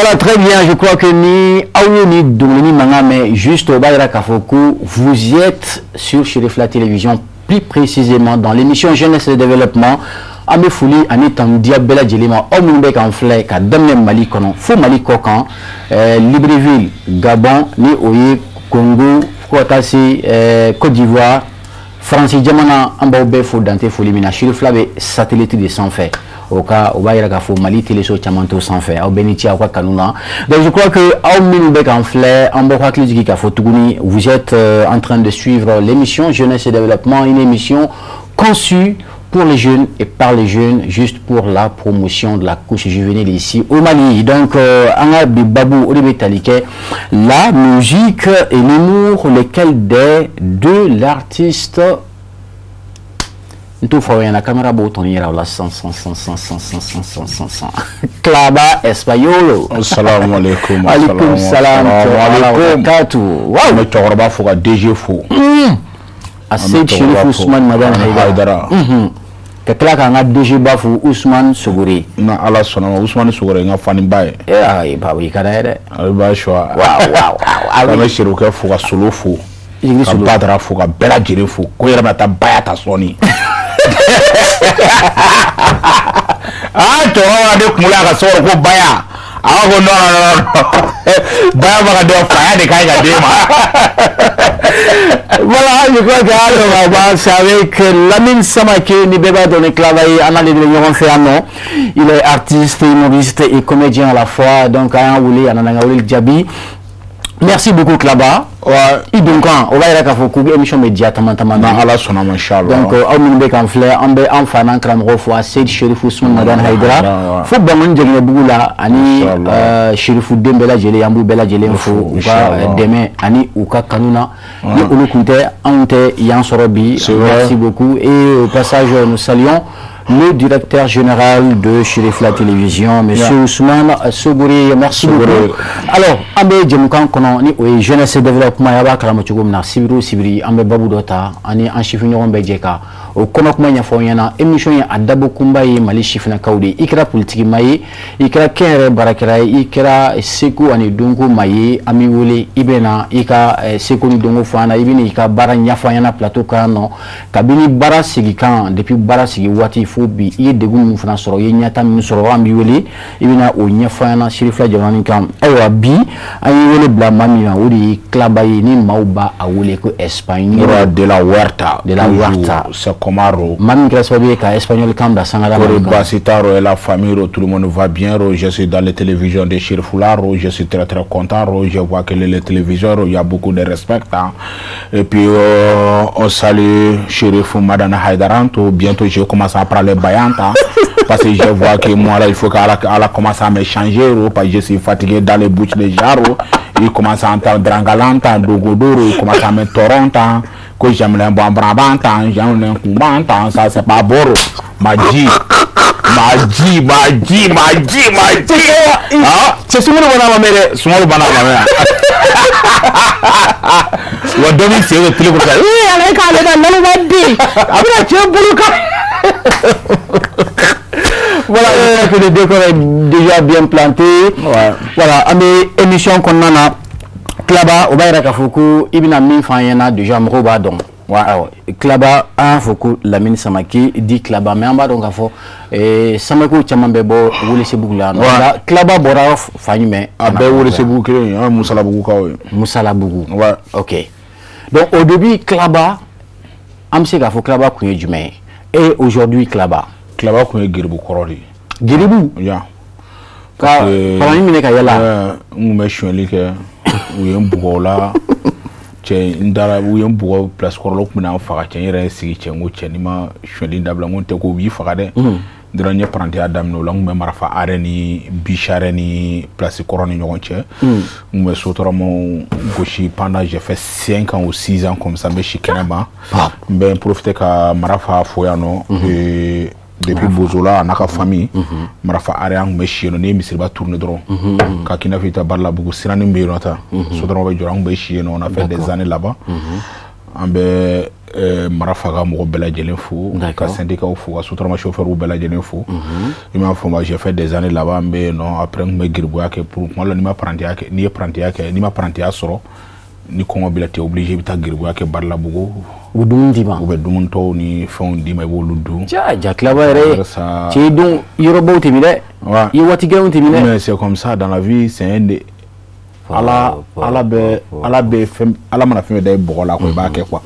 Voilà, très bien. Je crois que ni aw ye ni dɔnkili mankan mɛn, juste o b'a yira k'a fɔ ko vous êtes sur Cherifla Télévision, plus précisément dans l'émission Jeunesse et Développement. An bɛ foli ani tanu diya bɛɛ lajɛlen ma, aw minnu bɛ k'an filɛ ka daminɛ Mali kɔnɔ fo Mali kɔ kan, Libreville, Gabon, ni o ye Congo, fo ka taa se Côte d'Ivoire, Faransi jamana, an b'aw bɛɛ fo dante foli min na. Cherifla bɛ satellite de sanfɛ, o ka o b'a yira k'a fɔ Mali teleso caman t'o sanfɛ. Aw bɛɛ ni ce aw ka kanu na. Donc je crois que aw minnu bɛ k'an filɛ, an b'aw hakili jigin k'a fɔ tuguni, vous êtes en train de suivre l'émission Jeunesse et Développement, une émission conçue pour les jeunes et par les jeunes, juste pour la promotion de la couche juvénile ici au Mali. Donc, an ka bi babu, o de bɛ tali kɛ la musique et l'humour, lequel des deux l'artiste n t'o fɔ aw ɲɛna, caméra b'o tɔni yira o la sisan sisan sisan sisan sisan sisan sisan sisan sisan. Klaba Espagnolo. Assalamu alaikum. Alaikum salam. Alaikum. Barakatuh. An bɛ cɛkɔrɔba fo ka DG fo. A Seyd Chérif Ousmane Madani Haidara. Ka tila k'an ka DG ba fo, Ousmane Sogore. Na Ala sɔnna ma, Ousmane Sogore n ka faniba ye. Eh, ayi baba, i ka d'a ye dɛ. Ale b'a suwa. Waaw waaw waaw. An bɛ Serikɛ fo ka Solo fo. Jigi Ka Solo. Badara fo ka bɛɛ lajɛlen fo. Ko yɛrɛ bɛna taa baya ta sɔɔni. Ah, cɛkɔrɔba de kunkolo y'a ka so kɔnɔ ko baya. A b'a fɔ non non non non. Baya ma ka den faya de ka ɲi ka d'e ma. Voilà, je crois que alors, bah, c'est avec Lamine Samake, ni bɛɛ b'a dɔn ni Klaba ye, an n'ale de bɛ ɲɔgɔn fɛ yan nɔ. Il est artiste, humoriste et comédien à la fois. Donc an y'a wele, a nana an ka wele jaabi. Merci beaucoup, Klaba. Ouais. I don kan, o b'a yira k'a fɔ ko émission bɛ diya tama tama. Na Ala sɔnna ma, inchallah. Donc aw minnu bɛ k'an filɛ, an bɛ an fa n'an karamɔgɔ fo, a Seyd Chérif Ousmane Madani Haidara, ouais. fo Bangoni Jɛgɛnɛbugu la, ani Inchallah. Chérifu den bɛɛ lajɛlen, an b'u bɛɛ lajɛlen fo u ka Inchallah. Dɛmɛ ani u ka kanu na. Ni olu tun tɛ, anw tɛ yan sɔrɔ bi. C'est vrai. Merci beaucoup et au passage, nous saluons le directeur général de Cherifla Télévision, monsieur Ousmane Sogore. Merci Sogore. beaucoup. Alors, an bɛ jɛmukan kɔnɔ ni o ye jeunesse et développement ye, a b'a kalama cogo min na, sibiri o sibiri an bɛ babu dɔ ta ani an sifinɲɔgɔn bɛɛ jɛ ka o kɔnɔ kuma ɲɛfɔ aw ɲɛna. Émission ye a dabɔ kunba ye Mali sifinnakaw de ye. I kɛra politiki maa ye, i kɛra kɛnyɛrɛ baarakɛla ye, i kɛra seko ani dɔnko maa ye, an b'i wele, i bɛ na i ka seko ni dɔnko fɔ an na, i bɛ na i ka baara ɲɛfɔ an ɲɛna plateau kan yan nɔ, kabini baara sigi kan, depuis baara sigi waati fo bi, i ye degun min fana sɔrɔ, i ye ɲɛta min sɔrɔ, an b'i wele, i bɛ na o ɲɛfɔ an ɲɛna Cherifla jamana kan. Ayiwa, bi an ye wele bila maa min ma, o de ye Klaba ye, ni maaw b'a a wele ko Espagnol. De la Huerta. De la Toujours, Huerta. C'est comment ro. Maa min kɛra sababu ye ka espagnol kan bila sangala Kori Mali kan. Basita ro et la famille ro, tout le monde va bien ro. Je suis dans les télévisions de Cherifla ro, je suis très très content ro. Je vois que les télévisions ro, il y a beaucoup de respect, hein. Et puis on salue Chérif Madani Haïdaranto. Bientôt je commence à parler bayanta, hein. Parce que je vois que moi là, il faut qu'Allah Allah commence à me changer ro, parce que je suis fatigué dans les bouches des gens ro. Il commence à entendre Drangalanta, Dogodoro, il commence à me Toronto, que j'aime les Bambrabanta, j'aime les Kumbanta, ça c'est pas beau. Ma dit, ma dit, ma dit, ma dit, ma dit. Ah, C'est Soumano Bana ma mɛn dɛ. Soumano Bana ma mɛn. Wa dɔ b'i sen bɛ tile kɔrɔ. Ee, ale k'ale ka naloma den, a bɛna cɛ bolo kan. Voilà, je crois que le décor est déjà bien planté. Ouais. Voilà, an bɛ émission kɔnɔna na. Klaba, o b'a yira k'a fɔ ko i bɛna min fɔ an ɲɛna déjà, mɔgɔw b'a dɔn. Ouais. Awɔ, Klaba, an y'a fɔ ko Lamine Samake dit Klaba, mais an b'a dɔn k'a fɔ Samakew caman bɛ bɔ Welesebugu la yan nɔ. Ouais. Nka Klaba bɔra fan jumɛn? A bɛɛ Welesebugu kelen ye, an ye Musalabugukaw ye. Musalabugu. Ouais. Ok. Donc au début, Klaba, an bɛ se k'a fɔ Klaba kun ye jumɛn ye? Et aujourd'hui, Klaba? Klaba kun ye geribu kɔrɔ de ye. Geribu? Ya. Ka parani minɛ ka yala. N kun bɛ sonyɛli kɛ, u ye n bugɔ o la. Cɛ, n dara, u ye n bugɔ place kɔrɔ la, u kun bɛna n faga. Cɛ, n yɛrɛ ye sigi, cɛ, n ko cɛ, n'i ma sonyɛli dabila, n ko n tɛ ko u b'i faga dɛ. Dɔrɔn n ye parantiya daminɛ o la, n kun bɛ marifa arrêt ni biche arrêt ni place kɔrɔ ni ɲɔgɔn cɛ. N kun bɛ sotaramaw gosi pendant, j'ai fait 5 ans ou 6 ans comme ça, n bɛ si kɛnɛma. N bɛ n profiter ka Marafa fo yan nɔ. Depuis Bozola a n'a ka famille, Marafa arrêt, an kun bɛ si yen nɔ. N'i ye misiriba tourner dɔrɔn ka k'i n'a fɔ i ta Barilabugu siranin bɛ yen nɔ, ta sotarama bɛ jɔ, an kun bɛ si yen nɔ. On a fait des années là-bas. An bɛ Marafa ka mɔgɔ bɛɛ lajɛlen fo, ka syndicat fo, ka Sotrama chauffeur bɛɛ lajɛlen fo. I m'a fɔ, j'ai fait des années là-bas, n bɛ yen nɔ. Après n tun bɛ geribuya kɛ pour kuma dɔ la, n'i ma parantiya kɛ, n'i ye parantiya kɛ, n'i ma parantiya sɔrɔ, ni kɔngɔ b'i la, t'es obligé i bɛ taa geribuya kɛ Barilabugu. U bɛ dumuni d'i ma? U bɛ dumuni tɔw ni fɛnw d'i ma, i b'olu dun. Ja ja, Claba yɛrɛ, cɛ don yɔrɔbaw tɛmɛ dɛ. I ye waati gɛlɛnw tɛmɛ dɛ. Mais c'est comme ça dans la vie, c'est un de Ala bɛ fɛn, Ala mana fɛn da i bɔgɔ la quoi, i b'a kɛ quoi.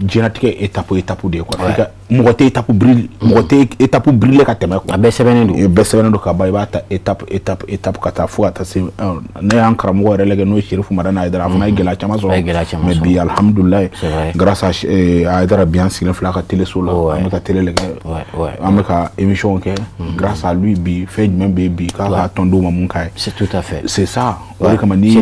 Diɲɛlatigɛ étape étape de ye quoi. F'i ka mɔgɔ tɛ étape brûler, mɔgɔ tɛ étape brûler ka tɛmɛ quoi. A bɛɛ sɛbɛnnen don. Bɛɛ sɛbɛnnen don ka ban, i b'a ta étape étape étape ka taa fo ka taa se. Ne y'an karamɔgɔ yɛrɛ lajɛ, n'o ye Serifu Madani Hayidara, a fana ye gɛlɛya caman sɔrɔ. Mais bi, alhamdulilayi, grâce à Hayidara, bi an sigilen filɛ a ka téléso la, an bɛ ka télé lajɛ, an bɛ ka émission kɛ grâce à lui. Bi fɛn jumɛn bɛ yen bi k'a ka tɔndenw ma mun k'a ye? C'est tout à fait. C'est ça. O de kama n'i ye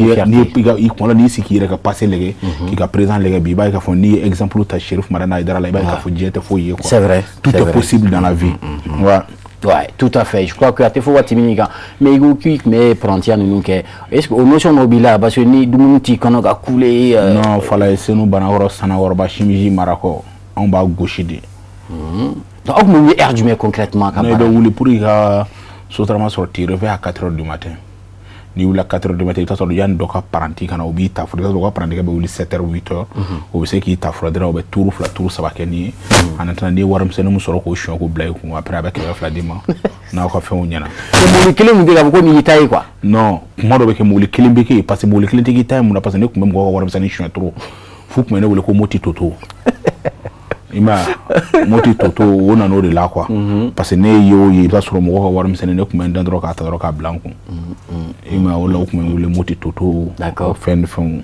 i kuma la, n'i sigi k'i yɛrɛ ka passé lajɛ, k'i ka présent lajɛ bi, i b'a ye k'a fɔ n'i ye exemple ta Serif Madani Hayidara la, i b'a ye k'a fɔ diɲɛ tɛ foyi ye quoi. C'est vrai. Tout est possible dans la vie. Ouais. Ouais, tout à fait. Je crois que a tɛ fɔ waati min kan, mais i ko k'i tun bɛ parantiya ninnu kɛ. Est-ce que o notion dɔ b'i la, parce que ni dumuni t'i kɔnɔ ka kule? Non, Falaye, Senu, Banakɔrɔ, Sanakɔrɔba, Simiji, Marakɔ, anw b'a gosi de. Donc aw tun bɛ wuli heure jumɛn concrètement ka baara? Non, i bɛ wuli pour i ka Sotrama sɔrɔ, tu réveilles à 4 heures du matin. N'i wulila 4 heures du matin, i bɛ taa sɔrɔ yanni dɔ ka paranti ka na, o b'i ta fɔlɔ. I bɛ taa sɔrɔ u ka parantikɛ bɛ wuli 7 heures, 8 heures. O bɛ se k'i ta fɔlɔ dɔrɔn, o bɛ tour fila, tour saba kɛ n'i ye. En attendant, n'i ye warimisɛnnin min sɔrɔ k'o suɲɛ k'o bila i kun, après a bɛ 200 d'i ma n'aw ka fɛnw ɲɛna. Mobili kelen kun tɛ k'a fɔ ko nin y'i ta ye quoi? Non, kuma dɔ bɛ kɛ, mobili kelen bɛ kɛ yen, parce que mobili kelen tɛ k'i ta ye mun na? Parce que ne tun bɛ mɔgɔw ka warimisɛnnin suɲɛ trop, f'u tun bɛ ne wele ko Moti Toto. I m'a ye, Moti Toto, o nana o de la quoi, parce que ne ye o ye, i bɛ taa sɔrɔ mɔgɔw ka warimisɛnnin, ne tun bɛ n dan dɔrɔn k'a ta dɔrɔn k'a bila n kun. I m'a ye, o la u tun bɛ n wele Moti Toto. Fɛn ni fɛnw,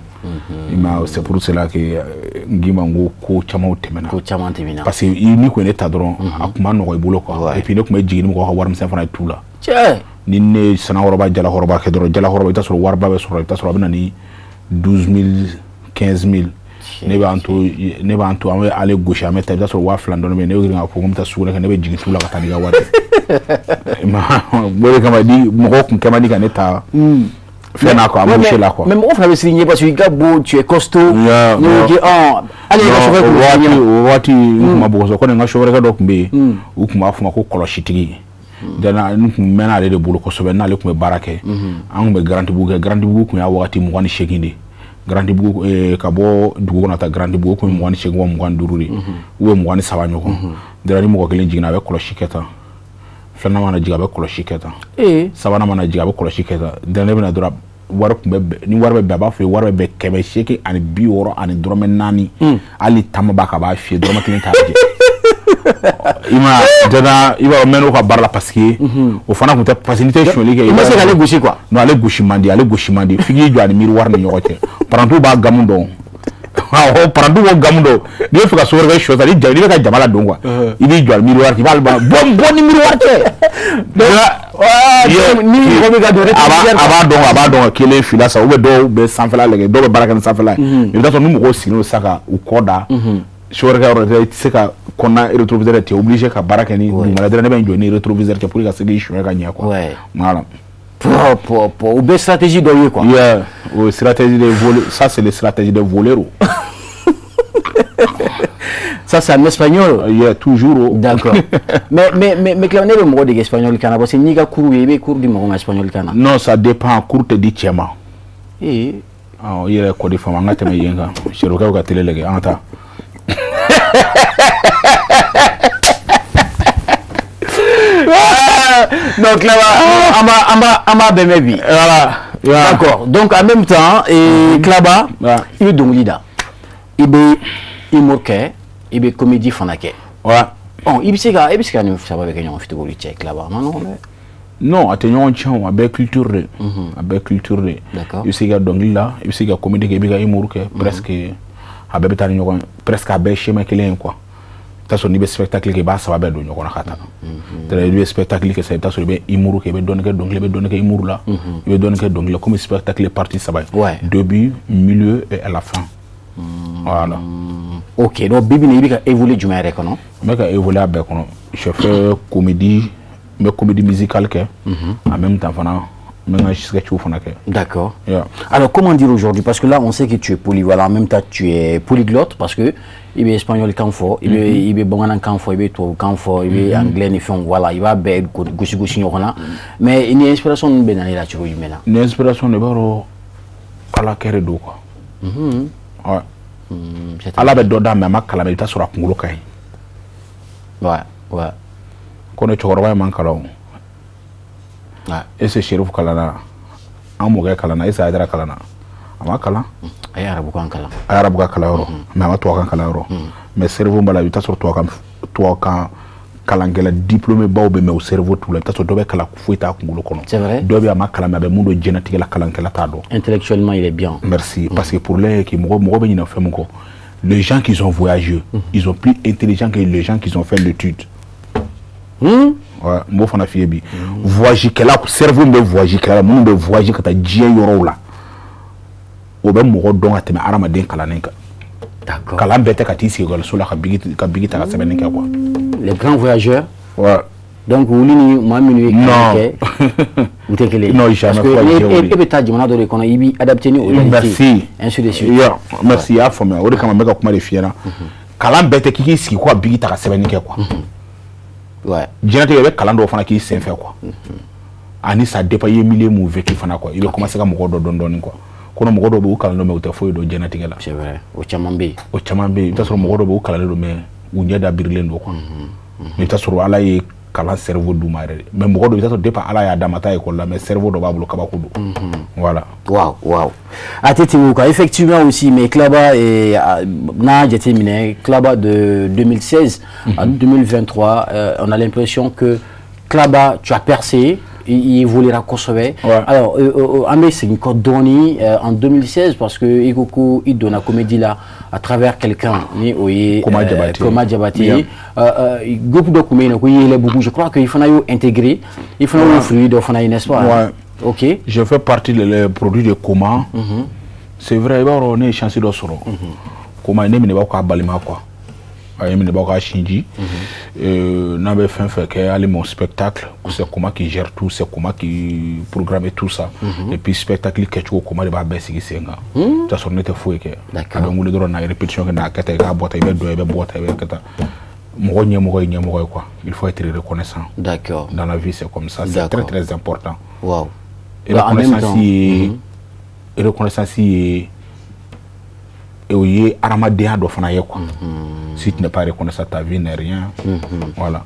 i m'a ye, c'est pour cela que n k'i ma n ko ko camanw tɛmɛna. Ko caman tɛmɛna. Parce que n'i kun ye ne ta dɔrɔn, a kun ma nɔgɔ i bolo quoi. Et puis ne tun bɛ jigin ni mɔgɔw ka warimisɛn fana ye tu la. Cɛ. Ni ne ye Sanakɔrɔba, Jalakɔrɔba kɛ dɔrɔn, Jalakɔrɔba, i bɛ taa sɔrɔ wariba bɛ sɔrɔ, i bɛ taa sɔrɔ a bɛ na ni 12 000, 15 000. Ne b'an to, an bɛ ale gosi, an bɛ taa, i bɛ taa sɔrɔ 2000 dɔɔnin bɛ yen. Ne bɛ k'a fɔ ko n bɛ taa sugunɛ kɛ, ne bɛ jigin tu la ka taa n'i ka wari ye. O de kama ni mɔgɔw kun kɛ man di ka ne ta fɛn na quoi, embauché la quoi. Mais mɔgɔ fana bɛ siran i ɲɛ parce que i ka bon, tu es costaud. Ne ko k'i hali i ka chauffeur kun bɛ siran i ɲɛ. O waati n kun ma bɔ kosɛbɛ. Kɔni n ka chauffeur dɔ tun bɛ yen, u tun b'a fɔ ma ko kɔlɔsitigi. Dana n kun mɛnna ale de bolo kosɛbɛ, n'ale tun bɛ baara kɛ. An kun bɛ Garantibugu kɛ. Garantibugu kun y'a wagati 28 de ye. Garantibugu, ka bɔ dugu kɔnɔ ka taa Garantibugu, o kun ye 28 wa 25 de ye, ou bien 23 ɲɔgɔn. Dara ni mɔgɔ kelen jiginna, a bɛ kɔlɔsi kɛ tan. Filanan mana jigin, a bɛ kɔlɔsi kɛ tan. Sabanan mana jigin, a bɛ kɔlɔsi kɛ tan. Dara ne bɛna dɔrɔn, wari tun bɛ bɛn, ni wari bɛ bɛn, a b'a fɔ ye wari bɛ bɛn 860 dɔrɔmɛ 4. Hali tama b'a kan, a b'a fiyɛ, dɔrɔmɛ kelen t'a jɛ. I ma jana, i b'a dɔn, n mɛn'o ka baara la, parce que o fana tun tɛ, parce que n'i tɛ sonyali kɛ. I ma se k'ale gosi quoi. Non, ale gosi man di, ale gosi man di, f'i k'i jɔ ani miroir ni ɲɔgɔn cɛ. Parantiw b'a gamu dɔn, awɔ, parantiw b'o gamu dɔn. N'i bɛ fɛ ka so wɛrɛ kɛ sɔ ni ja, n'i bɛ ka jama ladon quoi, i b'i jɔ ani miroir cɛ, i b'ale bɔ bɔ ni miroir cɛ. Ni mɔgɔ bɛ ka don. A b'a dɔn, a b'a dɔn kelen fila sa, ou bien dɔw bɛ sanfɛla lajɛ, dɔw bɛ baara kɛ ni sanfɛla ye. I bɛ taa sɔrɔ ni mɔgɔw sigilen don sisan ka u kɔ da so wɛrɛ kɛ yɔrɔ, i tɛ se ka kɔnɔna rétroviseur, tu es obligé ka baara kɛ ni dugumala dɔrɔn. Ne bɛ n jɔ ni rétroviseur cɛ pour que ka se k'i suɲɛ ka ɲɛ quoi. Voilà. Po po po, o bɛ stratégie dɔ ye quoi. Yeah, o stratégie de voler, ça c'est les stratégies de volero. Ça, c'est en espagnol. Yeah, toujours. D'accord. Mais Clément, ne bɛ mɔgɔ dege espagnol kan na, parce que n'i ka cours ye, i bɛ cours di mɔgɔ ma espagnol kan na. Non, ça dépend, cours tɛ di cɛ ma. Ee. Awɔ, i yɛrɛ kɔ di faamu, an ka tɛmɛ yen kan. Serokɛw ka télé lajɛ, an ka taa. Non, Clément, an b'a bɛɛ mɛn bi. Voilà. D'accord. Donc en même temps, Claba, i bɛ dɔnkili da, i bɛ humour kɛ, i bɛ comédie fana kɛ. Ɔ, i bɛ se ka nin saba bɛɛ kɛ ɲɔgɔn fɛ cogo di, cɛ Claba? A ma nɔgɔn dɛ. Non, a tɛ ɲɔgɔn tiɲɛ o, a bɛɛ culture de. A bɛɛ culture de. I bɛ se ka dɔnkili la, i bɛ se ka comédie kɛ, i bɛ ka humour kɛ, presque a bɛɛ bɛ taa ni ɲɔgɔn ye, presque a bɛɛ ye schéma kelen ye quoi. I bɛ taa sɔrɔ n'i bɛ spectacle kɛ, i b'a saba bɛɛ don ɲɔgɔn na ka taa. C'est-à-dire i bɛ spectacle kɛ sisan, i bɛ taa sɔrɔ i bɛ humour kɛ, i bɛ dɔɔnin kɛ dɔnkili, i bɛ dɔɔnin kɛ humour la, i bɛ dɔɔnin kɛ dɔnkili la, comme spectacle ye partie saba ye. Début, milieu et à la fin. Voilà. Ok, donc bi bi in na, i bɛ ka évoluer jumɛn yɛrɛ kɔnɔ? N bɛ ka évoluer a bɛɛ kɔnɔ. Je fais comédie, n bɛ comédie musicale kɛ. En même temps fana, N bɛ n ka sketch fana kɛ. D'accord. Yeah. Alors, comment dire aujourd'hui? Parce que là, on sait que tu es polyvalent. En même temps, tu es polyglotte parce que i bɛ espagnol kan fɔ, i bɛ bamanankan fɔ, i bɛ tubabukan fɔ, i bɛ anglais ni fɛnw, voilà, i b'a bɛɛ gosi gosi ɲɔgɔn na. Mais ni inspiration ninnu bɛ na e la cogo jumɛn na? Ni inspiration de b'a dɔn, Ala kɛ de don quoi. Ouais. Ala bɛ dɔ d'a ma, a ma kalan, mais i bɛ taa sɔrɔ a kunkolo ka ɲi. Ko ne cɛkɔrɔba in man kalan o. Est ce que Cherif kalanna? An mɔkɛ kalanna? Est ce que Hayidara kalanna? A ma kalan. A ye arabukan kalan. A ye arabukan kalan yɔrɔ, mais a ma tubabukan kalan yɔrɔ. Mais cerveau b'a la. I bɛ taa sɔrɔ tubabukan kalankɛla diplômé baw bɛ, mais o cerveau t'u la. I bɛ taa sɔrɔ dɔ bɛ kalan, foyi t'a kunkolo kɔnɔ. C'est vrai. Dɔ bɛ, a ma kalan, mais a bɛ mun dɔn diɲɛlatigɛ la, kalankɛla t'a dɔn. Intellectuellement, il est bien. Merci. Parce que pour les qui mɔgɔ mɔgɔ bɛ ɲinɛ fɛn min kɔ, les gens qui ont voyagé, ils sont plus intelligents que les gens qui ont fait l'étude. Ouais, n b'o fana f'i ye bi. Voyage kɛla, cerveau min bɛ voyage kɛla la, minnu bɛ voyage ka taa diɲɛ yɔrɔw la, o bɛ mɔgɔ dɔn ka tɛmɛ hadamaden kalannen kan. Kalan bɛɛ tɛ ka t'i sigi ekɔliso la ka bigi ta ka sɛbɛnni kɛ quoi. Les grands voyageurs. Ouais. Donc olu ni maa minnu ye kalan kɛ, u tɛ kelen ye. Non, jamais. Parce que e bɛ taa jamana dɔ de kɔnɔ, i b'i adapté ni o réalité. Merci. Ainsi de suite. Yeah, merci, i y'a faamuya. O de kama n bɛ ka kuma de f'i ɲɛna. Kalan bɛɛ tɛ k'i k'i sigi ko ka bigi ta ka sɛbɛnni kɛ quoi. Diɲɛlatigɛ, i bɛ kalan dɔw fana k'i sen fɛ quoi. Ani ça dépend i ye milieu mun vécu fana quoi. I bɛ commencer ka mɔgɔ dɔ dɔn dɔɔni quoi. Kɔnɔ mɔgɔ dɔw bɛ yen, u kalannen don, mais u tɛ foyi dɔn diɲɛlatigɛ la. C'est vrai, o caman bɛ yen. O caman bɛ yen. I bɛ taa sɔrɔ mɔgɔ dɔw bɛ yen, u kalannen don, mais u ɲɛ da birilen don quoi. Mais i bɛ taa sɔrɔ Ala ye kalan cerveau d'u ma yɛrɛ de. Mais mɔgɔ dɔ, i bɛ taa sɔrɔ depuis Ala y'a d'a ma taa école la, mais cerveau dɔ b'a bolo, kabako don. Voilà. Waouh, waouh. ATT quoi. Effectivement aussi, mais Klaba, et, n'a jateminɛ, Klaba de 2016 à 2023, on a l'impression que Klaba, tu as percé, il évoluera kosɛbɛ. Alors, an bɛ segin kɔ dɔɔni en 2016, parce que i ko ko i donna comédie la à travers quelqu'un ni o ye Koma Diabaté. Koma Diabaté. Groupe dɔ tun bɛ yen nɔ ko Yɛlɛbugu, je crois que i fana y'o intégré, i fana y'o fruit dɔ fana ye, n'est-ce pas? Ouais. Ok. Je fais partie des produits de Koma. C'est vrai, i b'a dɔn, ne ye chance dɔ sɔrɔ. Koma ne minɛ b'aw k'a balima quoi. A ye minɛ b'aw k'a sinji. N'a bɛ fɛn fɛn kɛ, hali mon spectacle, c'est Koma qui gère tout, c'est Koma qui programme tout ça. Et puis spectacle kɛcogo, Koma de b'a bɛɛ sigi sen kan. I bɛ taa sɔrɔ ne tɛ foyi kɛ. A bɛ n wele dɔrɔn, na répétition kɛ, n'a kɛ tan, i k'a bɔ tan, i bɛ don, i bɛ bɔ tan, i bɛ kɛ tan. Mɔgɔ ɲɛmɔgɔ ye ɲɛmɔgɔ ye quoi. Il faut être reconnaissant. Dans la vie, c'est comme ça. C'est très très important. En même Reconnaissance ye, reconnaissance ye, o ye adamadenya dɔ fana ye quoi. Si tu n'es pas reconnaissant, ta vie n'est rien. Voilà.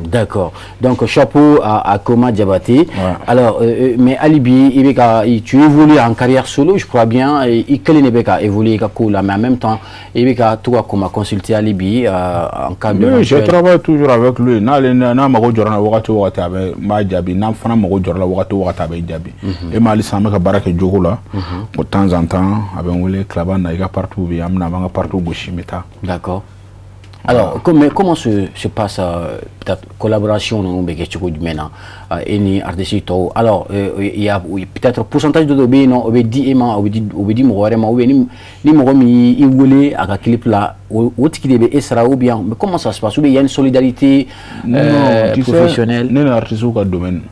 D'accord. Donc, chapeau à Koma Diabaté. Alors, mais hali bi, i bɛ ka, tu évolues en carrière solo, je crois bien. Et i kelen de bɛ ka évoluer i ka ko la, mais en même temps, i bɛ ka to ka Koma consulter hali bi en cas de Oui, je travaille toujours avec lui. N'ale n'a mago jɔra n na wagati o wagati, a bɛ n b'a jaabi. N'an fana mago jɔra la wagati o wagati, a bɛ n jaabi. E ma, hali sisan an bɛ ka baara kɛ jogo la. De temps en temps, a bɛ n wele: Klaba, na, i ka partout bɛ yen, an bɛna an b'an ka partout gosi, n bɛ taa. D'accord. Alors, mais comment se passe peut-être collaboration ninnu bɛ kɛ cogo jumɛn na e ni artiste tɔw? Alors, il y a peut-être pourcentage dɔ bɛ yen nɔ, o bɛ di e ma, o bɛ di mɔgɔ wɛrɛ ma, ou bien ni mɔgɔ min y'i wele a ka clip la, o tigi de bɛ e sara, ou bien, mais comment ça se passe? Ou bien il y a une solidarité Non, tu sais, professionnelle? Ne ni artiste ka domaine,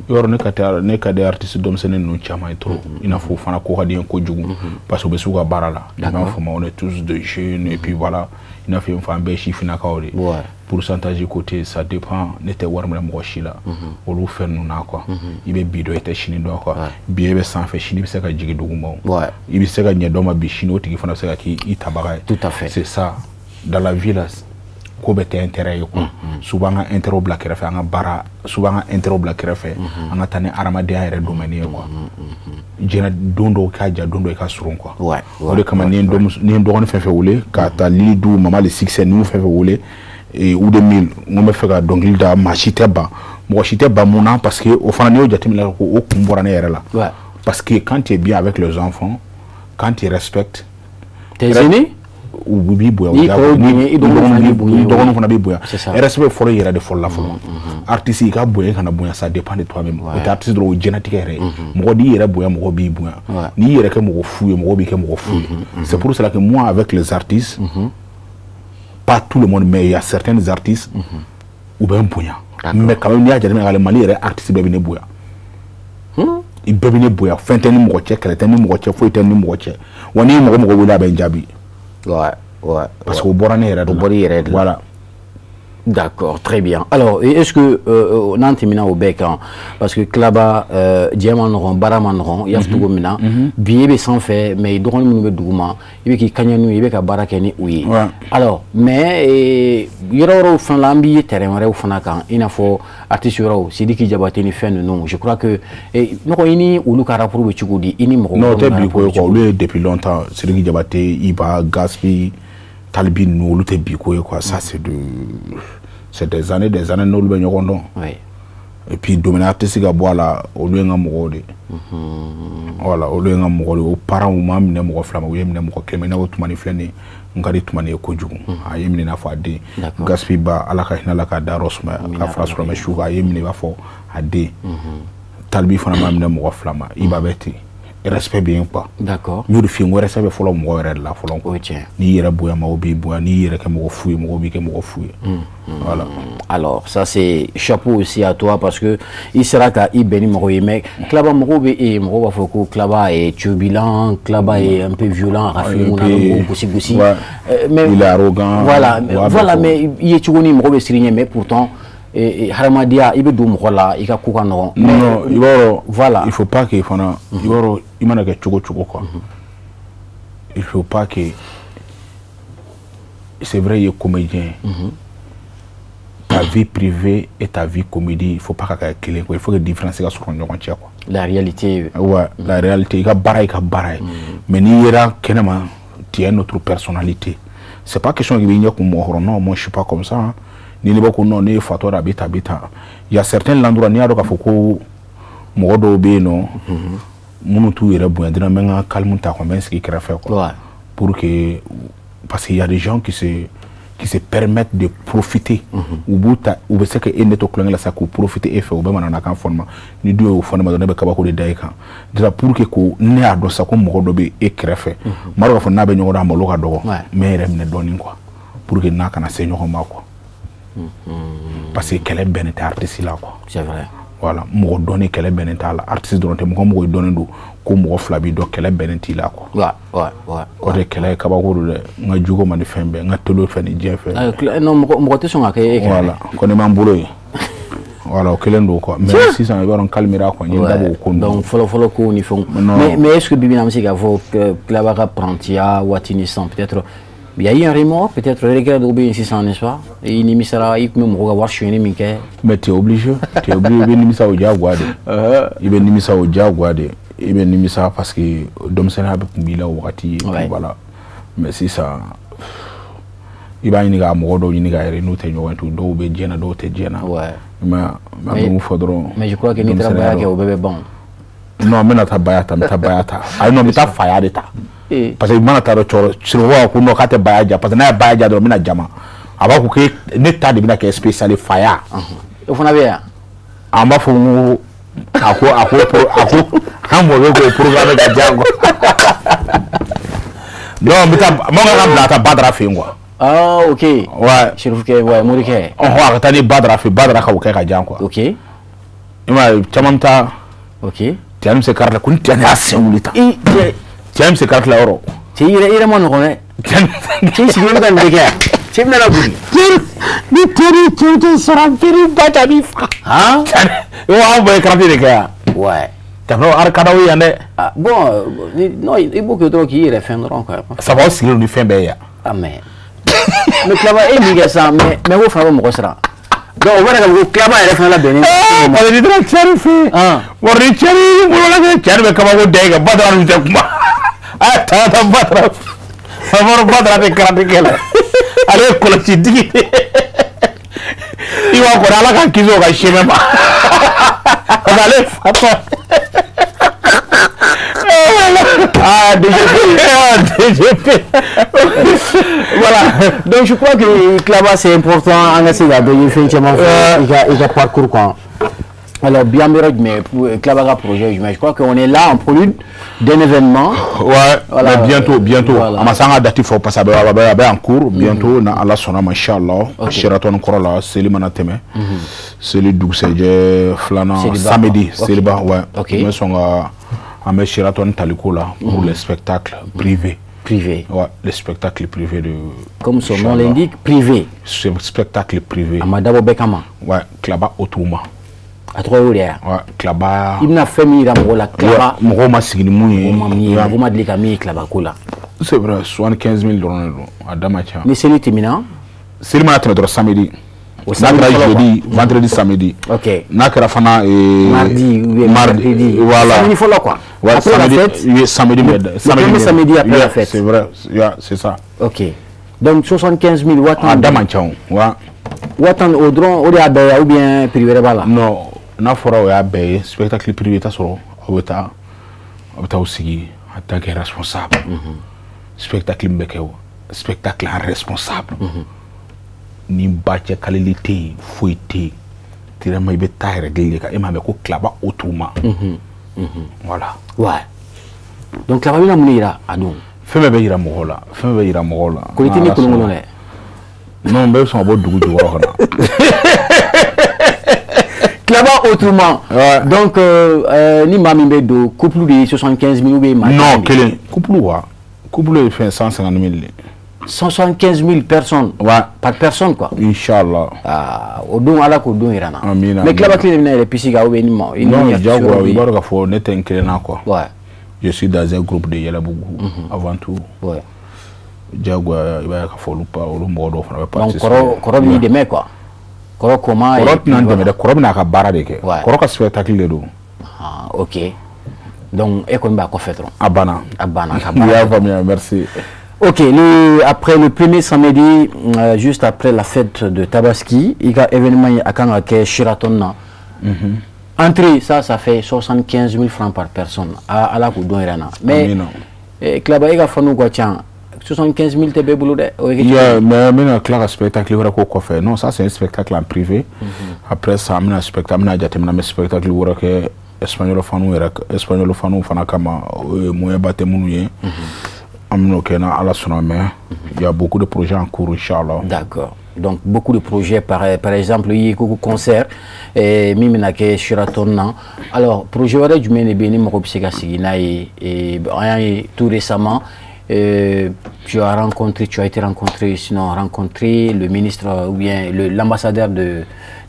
yɔrɔ ne ka tɛ, ne ka di artiste denmisɛnnin ninnu caman ye trop. I n'a fɔ o fana ko ka di n ye kojugu, parce que u bɛ s'u ka baara la. I m'a faamu, on est tous de jeunes et puis voilà, i n'a fɔ n fa, an bɛɛ ye sifinnakaw de ye. Pourcentage côté, ça dépend. Ne tɛ wari minɛ mɔgɔ si la olu fɛn ninnu na quoi. I bɛ bi dɔn, i tɛ sini dɔn quoi. Bi e bɛ sanfɛ, sini i bɛ se ka jigin duguma o. I bɛ se ka ɲɛ dɔ ma bi, sini o tigi fana bɛ se ka k'i tabaga ye. Tout à fait. C'est ça, dans la vie là, ko bɛɛ tɛ intérêt ye quoi. Souvent an ka intérêt bila kɛrɛfɛ, an ka baara, souvent an ka intérêt bila kɛrɛfɛ, an ka taa ni adamadenya yɛrɛ domaine ye quoi. Diɲɛ don dɔw ka jan, don dɔw i ka surun quoi. O de kama, ni ye n dɔgɔnin fɛn fɛn wele ka taa Lili Du Mama le succès ninnu fɛn fɛn wele ou de mille, n ko n bɛ fɛ ka dɔnkili da, maa si tɛ ban, mɔgɔ si tɛ ban. Mun na? Parce que o fana, n'i y'o jateminɛ, ko o kun bɔra ne yɛrɛ la. Parce que quand tu es bien avec les enfants, quand tu respectes tes aînés, u b'i bonya. N'i kɔrɔw bonya, i dɔgɔninw fana b'i bonya. I dɔgɔninw fana b'i bonya. C'est ça. Respect fɔlɔ, i yɛrɛ de fɔlɔ la fɔlɔ. Artiste, i ka bonya, i kana bonya, ça dépend de toi-même. O tɛ artiste dɔrɔn, o ye diɲɛlatigɛ yɛrɛ ye. Mɔgɔ n'i yɛrɛ bonya, mɔgɔ b'i bonya. N'i yɛrɛ kɛ mɔgɔ fu ye, mɔgɔ b'i kɛ mɔgɔ fu ye. C'est pour cela que moi, avec les artistes, pas tout le monde, mais il y a certains artistes, u bɛ n bonya. Mais quand même, n'i y'a jateminɛ k'a lajɛ, Mali yɛrɛ artiste bɛɛ bɛ ne bonya. I bɛɛ bɛ ne bonya, fɛn tɛ ni mɔgɔ cɛ, kɛlɛ tɛ ni mɔgɔ cɛ, foyi tɛ ni mɔgɔ cɛ. Wa n'i ye mɔgɔ mɔgɔ wele, a bɛ n jaabi. Parce que o bɔra ne yɛrɛ de la. O bɔra i yɛrɛ de la. Voilà. D'accord, très bien. Alors, est-ce que n'an tɛmɛna o bɛɛ kan, parce que Klaba diɲɛ ma nɔgɔn, baara ma nɔgɔn, i y'a fɔ cogo min na, bi e bɛ sanfɛ, mais dɔgɔnin minnu bɛ duguma, i bɛ k'i kaɲɛ n'u ye, i bɛ ka baara kɛ ni u ye. Alors, mais yɔrɔ wɛrɛw fana la, an b'i ye terrain wɛrɛw fana kan, i n'a fɔ artiste wɛrɛw, Sidiki Diabaté ni fɛn ninnu, je crois que nɔgɔ i ni olu ka rapport bɛ cogo di, i ni mɔgɔ Non, o tɛ bi ko ye quoi, olu ye depuis longtemps, Sidiki Diabaté, Iba, Gaspi, Talibi ninnu, olu tɛ bi ko ye quoi, ça c'est de c'est des années n'olu bɛ ɲɔgɔn dɔn. Et puis domaine artistique ka bɔ a la, olu ye n ka mɔgɔw de. Voilà, olu ye n ka mɔgɔw de. O parents u m'a minɛ mɔgɔ fila ma, u ye minɛ mɔgɔ kelen ma. I n'a fɔ Tumani filɛ nin ye, n ka di Tumani ye kojugu. A ye minɛ i n'a fɔ a den. Gaspi ba, Ala ka hinɛ la k'a dayɔrɔ sumaya, ka fara silamɛ su kan, a ye minɛ i b'a fɔ a den. Talibi fana m'a minɛ mɔgɔ fila ma, Iba bɛ ten. Respect bɛ yen quoi. D'accord. N y'o de f'i ye, n ko respect bɛ fɔlɔ mɔgɔ yɛrɛ de la fɔlɔ. O ye tiɲɛ. N'i yɛrɛ bonya, mɔgɔw b'i bonya, n'i yɛrɛ kɛ mɔgɔ fu ye, mɔgɔw b'i kɛ mɔgɔ fu ye. Voilà. Alors ça c'est chapeau aussi à toi, parce que i sera ka i bɛn ni mɔgɔ ye, mais Klaba mɔgɔw bɛ e mɔgɔw b'a fɔ ko Klaba est turbulent, Klaba est un peu violent, a ka finiw na mɔgɔw gosi gosi. Mais il est arrogant. Voilà, voilà, mais i ye cogo ni mɔgɔ bɛ siran ɲɛ, mais pourtant hadamadenya i bɛ don mɔgɔ la, i ka ko ka nɔgɔn. Non, i b'a dɔn. Voilà. Il faut pas que fana, i b'a dɔn, i mana kɛ cogo cogo quoi. Il faut pas que, c'est vrai, i ye comédien. Ta vie privée et ta vie comédie, il faut pas k'a kɛ kelen quoi. Il faut que différence ka sɔrɔ ɲɔgɔn cɛ quoi. La réalité. Ouais, la réalité, i ka baara i ka baara ye. Mais n'i yera kɛnɛma, tu es notre personnalité. C'est pas question k'i b'i ɲɛ kun mɔgɔ kɔrɔ. Non, moi je suis pas comme ça. Hein. Ni ne b'a ko non, ne ye fatɔ de, a bɛ tan, a bɛ tan. Il y a certains endroits, n'i y'a dɔn k'a fɔ ko mɔgɔ dɔw bɛ yen nɔ, minnu t'u yɛrɛ bonya, dɔrɔn n bɛ n ka calme ta quoi, n bɛ n sigi kɛrɛfɛ quoi. Pour que, parce qu'il y a des gens qui se permettent de profiter. U b'u ta, u bɛ se ka e ne to kulonkɛ la sa k'u profiter e fɛ, u bɛ manamanakan fɔ ne ma. Ni dun y'o fɔ ne ma dɔrɔn, ne bɛ kabako de da e kan. Déjà pour que ko ne y'a dɔn sa ko mɔgɔ dɔ bɛ e kɛrɛfɛ, n b'a dɔn k'a fɔ n'a bɛ ɲɔgɔn dɔn, a malo ka dɔgɔ, n bɛ n yɛrɛ minɛ dɔɔnin quoi, pour que n'a kana se ɲɔgɔn ma quoi. Parce que kɛlɛ bɛnnen tɛ artiste la quoi. C'est vrai. Voilà, mɔgɔ dɔnni kɛlɛ bɛnnen t'a la, artiste dɔrɔn tɛ, mɔgɔ mɔgɔ dɔnnen don ko mɔgɔ fila b'i dɔn, kɛlɛ bɛnnen t'i la quoi. O de kɛlɛ ye kabako don dɛ, n ka jugu ma ni fɛn bɛɛ, n ka teliw fɛ ni diɲɛ fɛ. Non, mɔgɔ tɛ sɔn ka kɛ e kɛrɛfɛ. Voilà, ko ne m'an bolo ye. Voilà, o kelen don quoi. Mais sisan i b'a dɔn n calmera quoi, n ye n dabɔ o ko ninnu. Donc fɔlɔ fɔlɔ kow ni fɛnw. Mais est-ce que bi bi in na an bɛ se k'a fɔ Klaba ka prantiya waati ni sisan peut-être il y a eu un remords, peut-être regret dɔw bɛ yen sisan, n'est-ce pas? I nimisara, i tun bɛ mɔgɔw ka wari sonyɛni min kɛ. Mais tu es obligé, tu es obligé, i bɛ nimisa o diyagoya de. I bɛ nimisa o diyagoya de. I bɛ nimisa parce que denmisɛnninya bɛ kun b'i la o wagati. Voilà. Mais sisan i b'a ɲini ka mɔgɔ dɔw ɲini ka yɛrɛ n'u tɛ ɲɔgɔn ye tugun, dɔw bɛ diɲɛ na, dɔw tɛ diɲɛ na. Mais n bɛ mun fɔ dɔrɔn. Mais je crois que n'i taara baya kɛ o bɛɛ bɛ ban. Non, n bɛna taa baya ta, n bɛ taa baya ta. Ayi non, n bɛ taa faya de ta. Parce que i mana taa dɔn cɛkɔrɔba Sirifo ko non k'a tɛ baya ja, parce que n'a ye baya ja dɔrɔn n bɛna jama. A b'a fɔ ko ne ta de bɛna kɛ spécial faya. O fana bɛ yan. An b'a fɔ n ko a ko an mɔkɛ k'o programme ka diya quoi. Non, n bɛ taa n b'a ka bila ka taa Badara fɛ yen quoi. Ah ok. Ouais. Sirifukɛ, ouais, Morikɛ. Ɔhɔn, a ka taa ni Badara fɛ yen, Badara ka o kɛ ka diya quoi. Ok. I m'a ye caman bɛ taa. Ok. Cɛ bɛ se kari la ko ni cɛ y'a sen wuli tan. Cɛ bɛ se kari la yɔrɔ. Cɛ i yɛrɛ ma nɔgɔn dɛ. Cɛ sigilen bɛ ka nin de kɛ yan. Cɛ bɛna boli. Ni teri cɛw tɛ sɔrɔ an teri ba ta b'i faga. Han? Anw bɛɛ ye karate de kɛ yan. Ouais. Jamana ari ka d'aw ye yan dɛ. Ah bon, non, i b'o kɛ dɔrɔn k'i yɛrɛ fɛn dɔrɔn quoi. Sabu aw sigilen don ni fɛn bɛɛ ye yan. Ah mais. Mais Klaba e min kɛ sisan, mais o fana bɛ mɔgɔ siran. Donc o b'a yira k'a fɔ ko Klaba yɛrɛ fana labɛnnen. Parce que n'i taara cɛri fɛ yen. Wa ni cɛri y'i bolo lajɛ, cɛri bɛ kabako da i kan, Badara ninnu tɛ kuma. A taa taa Badara. A fɔra Badara tɛ karate kɛ la. Ale ye kɔlɔsitigi de ye. I b'a kɔrɔ Ala k'an kisi o ka chemin ma. Parce que ale ye fatɔ. Ah, DGP. DGP. Voilà. Donc je crois que Klaba c'est important an ka se ka dɔ ye fɛn caman fɔ i ka parcours kan. Alors, bien, mais Klaba ka projet, je crois qu'on est là en prélude d'un événement. Ouais, voilà, mais bientôt, bientôt. Voilà. A ma date fɔ parce que a bɛ en cours. Bientôt, na Ala sɔnna ma, inchallah. Sheraton kɔrɔ la, seli mana tɛmɛ. Seli dugusɛjɛ filanan, samedi, seliba, ouais. N bɛ sɔn ka an bɛ Sheraton taliko la pour les spectacles privés. Privé. Ouais, les spectacles privés de. Comme son nom l'indique, privé. Spectacle privé. A ma dabɔ bɛɛ kama. Ouais, Klaba autrement. A tɔgɔ y'o de ye. Ouais, Klaba. I bɛna fɛn min yira mɔgɔw la, Klaba. Mɔgɔw ma sigi ni mun ye. Mɔgɔw ma min ye, mɔgɔw ma deli ka min ye Klaba ko la. C'est vrai, 75 000 dɔrɔn de don, a da ma ca. Ni seli tɛmɛna. Seli mana tɛmɛ dɔrɔn samedi. N'a kɛra jeudi, vendredi, samedi. Ok. N'a kɛra fana. Mardi ou bien mercredi. Voilà. Samedi fɔlɔ quoi. Ouais, après samedi, la fête. Oui, samedi, le premier samedi après la fête. C'est vrai, c'est ça. Ok. Donc 75 000 wa tan. A da man ca o. Ouais. 50 000 o dɔrɔn o de y'a bɛɛ ye ou bien prix wɛrɛ b'a la? Non, n'a fɔra o y'a bɛɛ ye, spectacle privé t'a sɔrɔ aw bɛ taa aw bɛ taa aw sigi en tant que responsable. Spectacle min bɛ kɛ o, spectacle en responsable. Ni ba cɛ kalili tɛ yen, foyi tɛ yen. Tellement i bɛ taa yɛrɛ de kan, e m'a mɛn ko Klaba autrement. Voilà. Ouais. Donc Klaba bɛna mun de yira a don? Fɛn bɛɛ bɛ yira mɔgɔw la, fɛn bɛɛ bɛ yira mɔgɔw la. Ko i tɛ ne kolonkolon dɛ. Non, n bɛɛ bɛ sɔn ka bɔ dugu jukɔrɔ ka na. Klaba autrement. Ouais. Donc ni maa min bɛ don couple de ye 75 000 ou bien maa Non, kelen. Couple wa? Couple ye fɛn 150 000 de. 175 000 personnes. Ouais. Par personne quoi. Inch'Allah. Ah, o don Ala k'o don yira n na. Amina. Mais Klaba kelen de bɛna yɛlɛ piste kan ou bien ni ma. Non, diyagoya, i b'a dɔn k'a fɔ ne tɛ n kelen na quoi. Ouais. Je suis dans un groupe de Yɛlɛbugu avant tout. Ouais. Diyagoya, i b'a ye k'a fɔ olu pa olu mɔgɔ dɔw fana bɛ participer. Donc kɔrɔ b'i dɛmɛ quoi. Kɔrɔ comment? Kɔrɔ tɛna n dɛmɛ dɛ, kɔrɔ bɛna a ka baara de kɛ. Kɔrɔ ka spectacle de don. Ah, ok. Donc e kɔni b'a kɔfɛ dɔrɔn. A banna. A banna ka I y'a baara. faamuya, merci. Ok, après le premier samedi, juste après la fête de Tabaski, il y a événement à kan ka kɛ Sheraton na. Entrée, ça fait 75 000 francs par personne. Ala k'o don yira n na. Mais Klaba e ka fanu ka ca, 75 000 tɛ bɛɛ bolo dɛ. O ye kɛ cogo Yeah, mais n bɛna tila ka spectacle wɛrɛ k'o kɔfɛ. Non, ça c'est un spectacle en privé. Après ça, n bɛna spectacle, n bɛna jateminɛ, n bɛ spectacle wɛrɛ kɛ espagnol fanu yɛrɛ, espagnol fanu fana kama, o ye moyen ba tɛ minnu ye. An bɛn'o kɛ na Ala sɔnna, mais il y a beaucoup de projets en cours, inchallah. D'accord. Donc beaucoup de projets, par exemple, il y a beaucoup de concerts, min bɛna kɛ Sheraton na. Alors, projet wɛrɛ jumɛn de bɛ yen ni mɔgɔ bɛ se ka sigi n'a ye? An y'a ye tout récemment, tu as été rencontré, sinon rencontré le ministre ou bien l'ambassadeur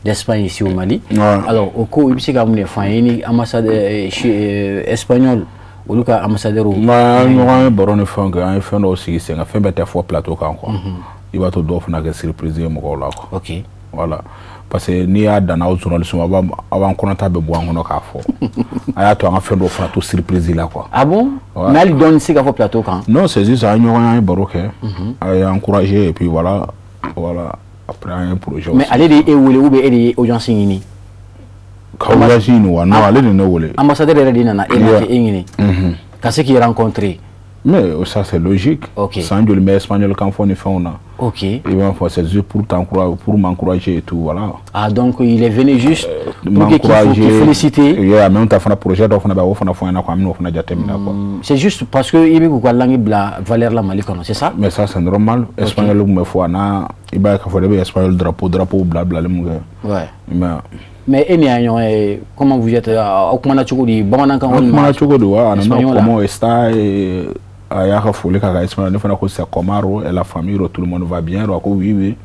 d'Espagne ici au Mali. Ouais. Alors, o ko i bɛ se ka mun de fɔ an ye ni ambassadeur espagnol olu ka ambassadeur? Nka ɲɔgɔn ye baro ni fɛnw kɛ, an ye fɛn dɔw sigi sen kan, fɛn bɛɛ tɛ fɔ plateau kan quoi. I b'a to dɔw fana kɛ surprise ye mɔgɔw la quoi. Ok. Voilà. Parce que n'i y'a dan aw journaliste ma, aw b'an kɔnɔta bɛ bɔ an kɔnɔ k'a fɔ. A y'a to an ka fɛn dɔw fana to surprise la quoi. Ah bon? Ouais. Mais hali dɔɔni tɛ se ka fɔ plateau kan. Non, c'est juste an ye ɲɔgɔn ye baro kɛ. A ye encouragé et puis voilà, voilà. Après an ye projet. Mais ale de ye e wele ou bien e de ye audience ɲini? Ka audience ɲini wa? Non, ale de ne wele. Ambassadeur yɛrɛ de nana e ma e ɲini. Ka se k'i rencontrer. Mais ça c'est logique. Ok. San joli bɛ espagnol kan fɔ ni fɛnw na. Ok. I b'a fɔ c'est juste pour t'encourager, pour m'encourager et tout, voilà. Ah, donc il est venu juste pour que m'encourager. Féliciter. Yeah, même ta fana projet dɔ fana bɛ, o fana fɔ an ɲɛna quoi, an bɛn'o fana jateminɛ quoi. C'est juste parce que i bɛ k'u ka langue bila valeur la Mali kɔnɔ, c'est ça? Mais ça c'est normal. Espagnol kun bɛ fɔ a n'a i b'a ye k'a fɔ ne bɛ espagnol drapeau bila bilali mun kɛ. Ouais. Mais Mais e ni y'a ɲɔgɔn ye, comment vous êtes, aw kumana cogo di, bamanankan an walima? kumana cogo di wa, a nana Espagnol la. Comment está, a y'a ka foli k'a ka espagnol, ne fana ko c'est comment ro, et la famille ro, tout le monde va bien ro, a ko oui oui.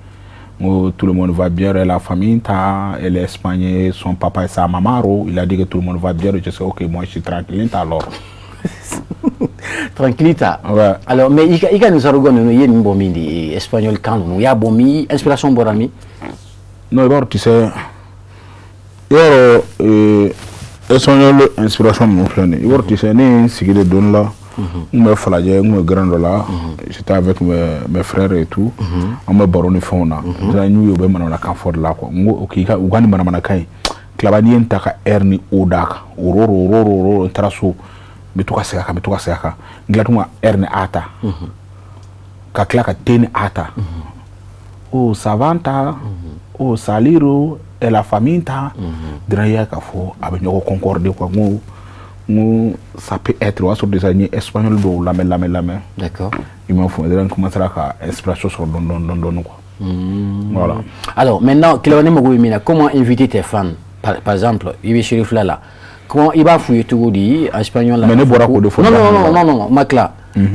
N ko tout le monde va bien ro, et la famille ta, elle est espagnole, son papa et sa maman ro, il a dit que tout le monde va bien ro, je sais ok, moi je suis tranquille alors. Tranquillita. Ouais. Alors, mais i ka nin sargon ninnu, i ye nin bɔ min de, espagnol kan ninnu, i y'a bɔ min, inspiration bɔra min? Non, i b'a dɔn, tu sais, i b'a dɔn, espagnol inspiration ninnu filɛ nin ye, i b'a dɔn, tu sais, ne ye n sigi de don la, n kun bɛ Falajɛ, n kun bɛ grin dɔ la, j'étais avec mes frères et tout, an bɛ baro ni fɛnw na, n y'u ye u bɛ manamanakan fɔ de la quoi, n ko ok, u ka nin manamanakan in, Klaba n'i ye n ta ka R ni O d'a kan, o ro ro ro ro ro, n taara so, n bɛ to ka segin a kan, n bɛ to ka segin a kan, n tila tun ka R ni A ta, ka tila ka T ni A ta, oh savanta, oh saliro, et la famille ta dɔrɔn i k'a fɔ a bɛ ɲɔgɔn concorder quoi. N ko ça peut être o y'a sɔrɔ déjà n ye espagnol dɔw lamɛn. D'accord. I m'a fɔ dɔrɔn n commencera ka inspiration sɔrɔ dɔɔni dɔɔni dɔɔni quoi. Voilà. Alors maintenant, Klaba, ne mago bɛ min na, comment inviter tes fans? Par exemple, i bɛ Cherifla la. Comment i b'a f'u ye cogo di espagnol la? Mais ne bɔra k'o de fɔ. Non non non non, ma tila.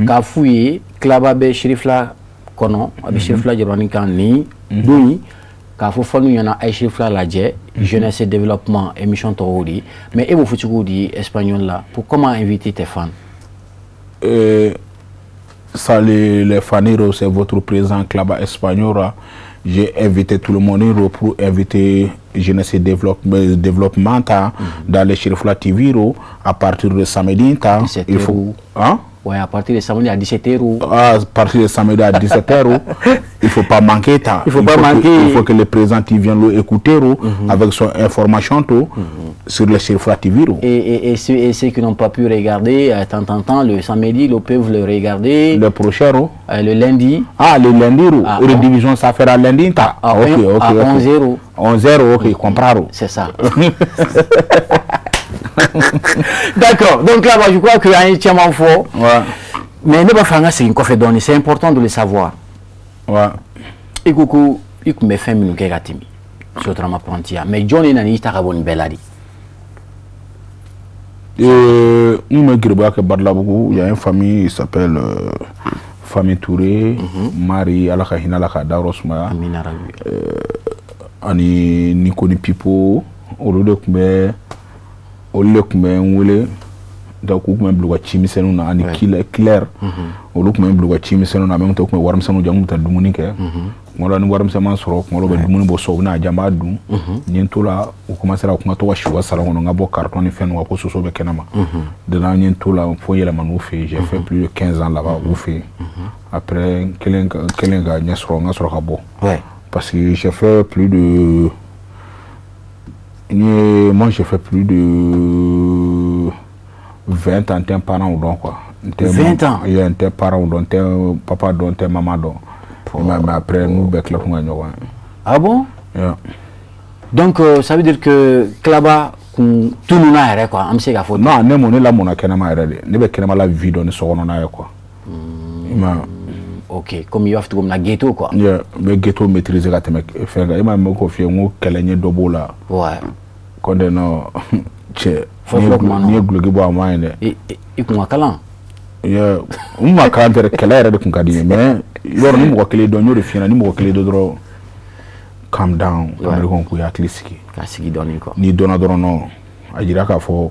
K'a f'u ye Klaba bɛ Cherifla kɔnɔ, a bɛ Cherifla jabaranin kan nin don in, k'a fɔ fanu ɲɛna a ye Cherifla lajɛ, jeunesse et développement émission tɔgɔ di. Mais e b'o fɔ cogo di espagnol la? Pour comment inviter tes fans? Salut les fans, c'est votre président Klaba Espagnol. J'ai invité tout le monde pour inviter Jeunesse et Développement dans les Cherifla TV à partir de samedi. Il faut, hein? Ouais, à partir de samedi à 17h. À partir de samedi à 17h, il ne faut pas manquer. Il faut pas manquer. Il faut que le président vienne l'écouter avec son information sur le Cherifla TV. Et ceux qui n'ont pas pu regarder, temps en temps, le samedi, ils peuvent le regarder. Le prochain, le lundi. Ah, le lundi, redivision, ça fera lundi. À, ok, ok. À 11h. 11h, ok, comprends. C'est ça. D'accord, donc là, je crois qu'il y a un tient fort. Ouais. Mais ne pas faire un c'est important de le savoir. Ouais. Et coucou, il me fait une kératimi. Sotrama Prantia. Mais John est un bon beladi. Il y a une famille qui s'appelle Famille Touré, Marie, Alaka Hinalaka Darosma, Ani Nikoni Pipo, Olodokme. Olu tun bɛ n wele donc u tun bɛ n bila u ka cimisɛnninw na ani Claire olu tun bɛ n bila u ka cimisɛnninw na en même temps u tun bɛ warimisɛnninw di yan n tun bɛ taa dumuni kɛ kuma dɔ la ni warimisɛn sɔrɔ kuma dɔ u bɛ dumuni bɔ so u bɛ n'a di an b'a dun n ye n to la u commencera u kun ka to ka si u ka salon kɔnɔ n ka bɔ carton ni fɛn ninnu kan ko soso bɛ kɛnɛma donc n ye n to la fo n yɛlɛma n'u fɛ yen. J'ai fait plus de 15 ans là-bas u fɛ yen. Après n kɛlen ka ɲɛ sɔrɔ n ka sɔrɔ ka bɔ parce que j'ai fait plus de moi, j'ai fait plus de 20 ans, t'es parent ou donc quoi. 20 ans? Il y a un tes parent ou donc, t'es papa donc, t'es maman donc. Mais après, nous, ben, ah bon? Yeah. Donc, ça veut dire que Klaba, tout le monde a quoi. Non, ne la mona kenama ne be kenama la vie donne so on quoi. Ok, comme il y a tout comme la ghetto quoi. Yeah, mais ghetto maîtriser la teme faire. Il m'a confié ngo kelenye dobo là. Ouais. Konde no che ni glugi bo amaine. I kun kalan. Yeah, on ma kan tere kele yɛrɛ de kun ka di n ye mais yɔrɔ ni mɔgɔ kelen dɔn n y'o de f'i ɲɛna ni mɔgɔ kelen dɔn dɔrɔn calm down. Américain k'u hakili sigi. Ka sigi dɔɔni quoi. N'i dɔnna dɔrɔn non a jira k'a fɔ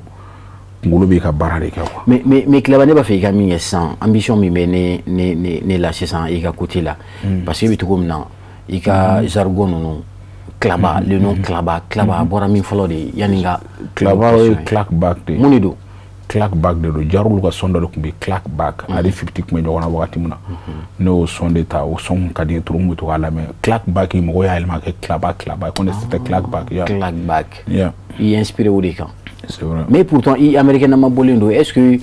kunkolo b'i ka baara de kɛ quoi. Mais Klaba ne b'a fɛ i ka min kɛ sisan ambition min bɛ ne la sisan i ka côté la parce que i bɛ cogo min na i ka jargon ninnu Klaba le nom Klaba Klaba bɔra min fɔlɔ de yanni ka Klaba ye clack back de. Mun de don? Clack back de don. Jarolu ka son dɔ de tun bɛ clack back ale 50 tun bɛ ɲɔgɔn na wagati min na ne y'o son de ta o son ka di n ye trop n tun bɛ to k'a lamɛn clack back mɔgɔw y'a yɛlɛma ka kɛ Klaba Klaba ko ne c'était clack back. Yeah. Clack back. Yeah. I ye inspiré o de kan. C'est vrai. Mais pourtant, américain n'a pas bolé. Est-ce que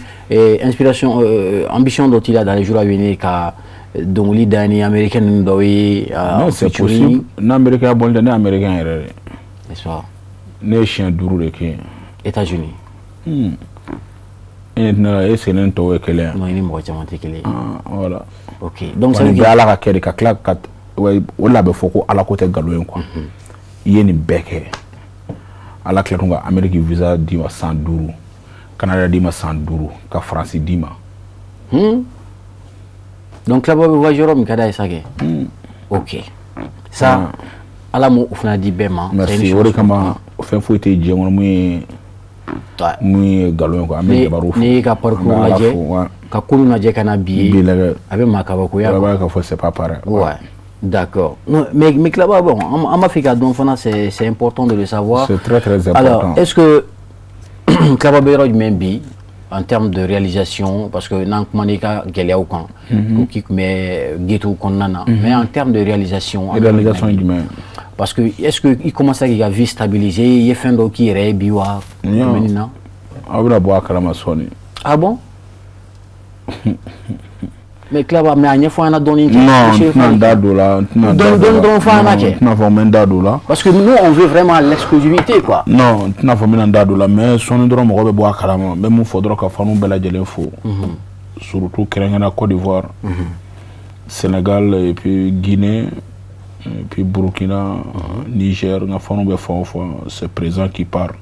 inspiration, ambition dont il a dans les jours à venir, ka dongli dani américain non, c'est possible. N'américain bon, n'est américain. N'est-ce pas? Ne chien duru de qui? États-Unis. Et c'est un taux quel Non, il est mort, j'ai voilà. Ok. Donc ça veut dire ala ka kɛ de ka tila ka o labɛn fɔ ko ala ko tɛ nkalon ye quoi. I ye nin bɛɛ kɛ. Ala tila tun ka Amérique visa d'i ma san 5, Canada d'i ma san 5, ka France d'i ma. Donc là-bas, bɛ voyage yɔrɔ min ka d'a ye sa kɛ. Ok. Ça, ala m'o fana di bɛɛ ma. Merci. O de kama fɛn foyi tɛ diɲɛ kɔnɔ mun ye nkalon ye quoi. An bɛ jabaru fo. N'i y'i ka parcours lajɛ, ka ko ninnu lajɛ ka na bi ye, a bɛ maa kabakoya. A b'a k'a fɔ c'est pas pareil. Ouais. D'accord. Non, mais Klaba, bon, on m'a fait qu'à fana, c'est important de le savoir. C'est très très important. Alors, est-ce que Klaba bɛ yɔrɔ jumɛn bi en termes de réalisation, parce que n'an kumana i ka gɛlɛyaw kan, ko k'i tun bɛ ghetto kɔnɔna na, mais en termes de réalisation. Réalisation jumɛn? Parce que est-ce que i commence k'i ka vie stabiliser, i ye fɛn dɔw k'i yɛrɛ ye bi wa? Non. Aw bɛna bɔ a kalama sɔɔni. Ah bon? Mais Klaba, mais a ɲɛfɔ an ɲɛna dɔɔni. Non, n tɛna n da don o la, n tɛna n da don o la. Dɔɔni fɔ an ɲɛna kɛ. N tɛna fɔ n bɛ n da don o la. Parce que nous, on veut vraiment l'exclusivité, quoi. Non, n tɛna fɔ n bɛna n da don o la, mais sɔɔni dɔrɔn mɔgɔ bɛ bɔ a kalama. N bɛ mun fɔ dɔrɔn, ka fanu bɛɛ lajɛlen fo. Surtout kɛrɛnkɛrɛnnenya Côte d'Ivoire, Sénégal et puis Guinée, et puis Burkina, Niger, n ka fanu bɛ fan o fan, c'est présent qui part.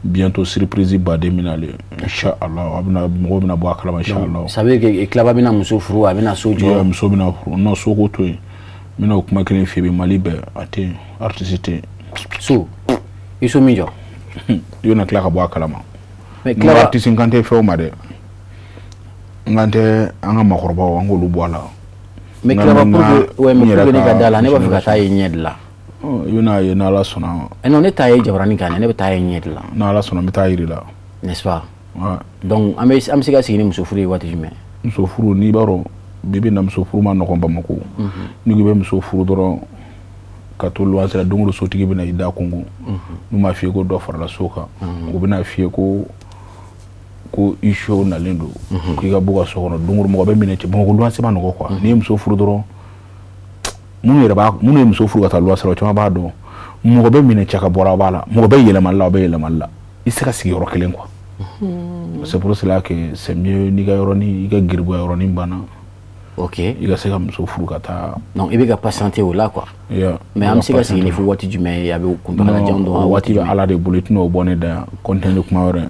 Bientôt surprise baden bɛna ale, inchallah, a bɛna mɔgɔw bɛna bɔ a kalama, inchallah. Ça veut dire que Klaba bɛna muso furu, a bɛna so jɔ. Muso bɛna furu, non, so ko to yen. N bɛna o kuma kelen f'i ye, Mali bɛɛ a tɛ yen, artiste tɛ yen. So, i so min jɔ? I bɛna tila ka bɔ a kalama. Mais N Klaba, artiste n kan tɛ fɛnw ma dɛ. N kan tɛ an ka maakɔrɔbaw, an k'olu bɔ a la. Mais Klaba, pour que, ouais, mais pour que ne ka da la, ne b'a fɛ ka taa ye ɲɛ de la. I bɛna ye n'Ala sɔnna. Non, ne t'a ye jabarani kan, ne bɛ taa ye ɲɛ de la. N'Ala sɔnna, n bɛ taa yiri la. N'est-ce pas? Ouais. Donc an bɛ se ka sigi ni muso furu ye waati jumɛn? Muso furu, n'i b'a dɔn bi bi in na muso furu ma nɔgɔn Bamakɔ. N'i ko i bɛ muso furu dɔrɔn ka to luwanse la, don o don sotigi bɛna i da konko. N'u m'a f'i ye ko dɔ farala so kan, u bɛna f'i ye ko i so nalen don, k'i ka bɔ ka so kɔnɔ. Don o don mɔgɔ bɛ minɛ cɛ, Bamakɔ luwanse ma nɔgɔn quoi. N'i ye muso furu dɔrɔn, minnu yɛrɛ b'a, minnu ye muso furu ka taa luwanse la, o caman b'a dɔn. Mɔgɔ bɛ minɛ cɛ ka bɔra b'a la, mɔgɔ bɛ yɛlɛmali la, o bɛ yɛlɛmali la. I tɛ se ka sigi yɔrɔ kelen quoi. C'est pour cela que c'est mieux n'i ka yɔrɔnin, i ka geribuya yɔrɔnin banna. Ok. I ka se ka muso furu ka taa. Donc i bɛ ka patienter o la quoi. Yeah. Mais an bɛ se ka sigi ni fo waati jumɛn, a bɛ kuntagalajan dɔn? O waati bɛ Ala de bolo, i tɛna o bɔ ne da yan. Continuer ni kuma wɛrɛ ye.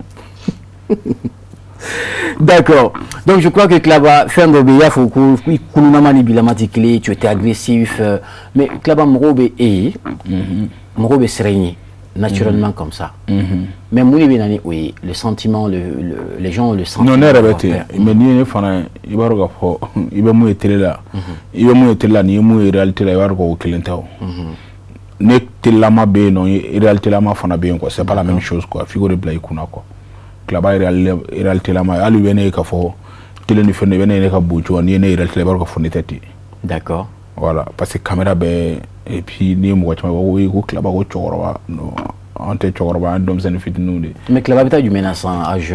D'accord. Donc je crois que Klaba, fɛn dɔ bɛ yen, i y'a fɔ ko i kununama ni bilama tɛ kelen ye, tu étais agressif. Mais Klaba, mɔgɔw bɛ e ye, mɔgɔw bɛ siran i ɲɛ naturellement comme ça. Mais mun de bɛ na ni o ye? Le sentiment, les gens ont le sentiment. Non, ne yɛrɛ bɛ ten, mais n'i ye ne fana ye, i b'a dɔn k'a fɔ i bɛ mun ye télé la, i bɛ mun ye télé la, n'i ye mun ye réalité la, i b'a dɔn k'o kelen tɛ o. Ne télélama bɛ yen nɔ, réalité lama fana bɛ yen quoi, c'est pas la même chose quoi. F'i k'o de bila i kunna quoi. Klaba réalité lama, hali i bɛ ne ye k'a fɔ télé ni fɛn dɔ, i bɛ ne ye ne ka bon cogo, n'i ye ne ye réalité la, i b'a dɔn k'a fɔ ne tɛ ten. D'accord. Voilà, parce que caméra bɛ, et puis n'i ye mɔgɔ caman b'a fɔ ko Klaba ko cɛkɔrɔba, non, an tɛ cɛkɔrɔba, an ye denmisɛnnin fitininw de ye. Mais Klaba bɛ taa jumɛn na sisan, âge?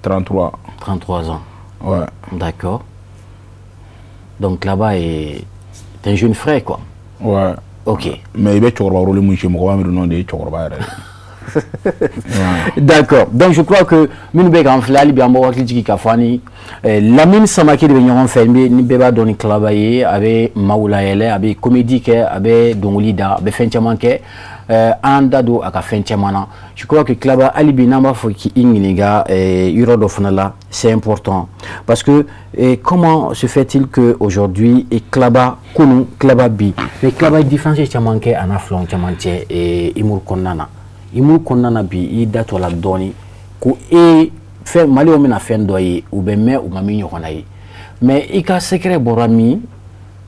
33. 33 ans. Ouais. D'accord. Donc Klaba est un jeune frère quoi. Ouais. Ok. Mais i bɛ cɛkɔrɔba rôle mun jouer, mɔgɔ b'a miiri nɔ de ye cɛkɔrɔba yɛrɛ de. D'accord. Donc je crois que minnu bɛ k'an filɛ hali bi, an b'aw hakili jigin k'a fɔ an ni Lamine Samake de bɛ ɲɔgɔn fɛ. Ni bɛɛ b'a dɔn ni Klaba ye, a bɛ maaw layɛlɛ, a bɛ comédie kɛ, a bɛ dɔnkili da, a bɛ fɛn caman kɛ. An da don a ka fɛn caman na. Je crois que Klaba, hali bi n'an b'a fɔ k'i ɲininka yɔrɔ dɔ fana la, c'est important parce que comment se fait-il que aujourd'hui et Klaba kunun, Klaba bi, mais Klaba ye différence caman kɛ a n'a filanw caman cɛ humour kɔnɔna na. Humour kɔnɔna na bi, i da to a la dɔɔni ko e fɛn maliyɛnw bɛna fɛn dɔ ye, u bɛ mɛn u ma min ɲɔgɔnna ye, mais i ka secret bɔra min?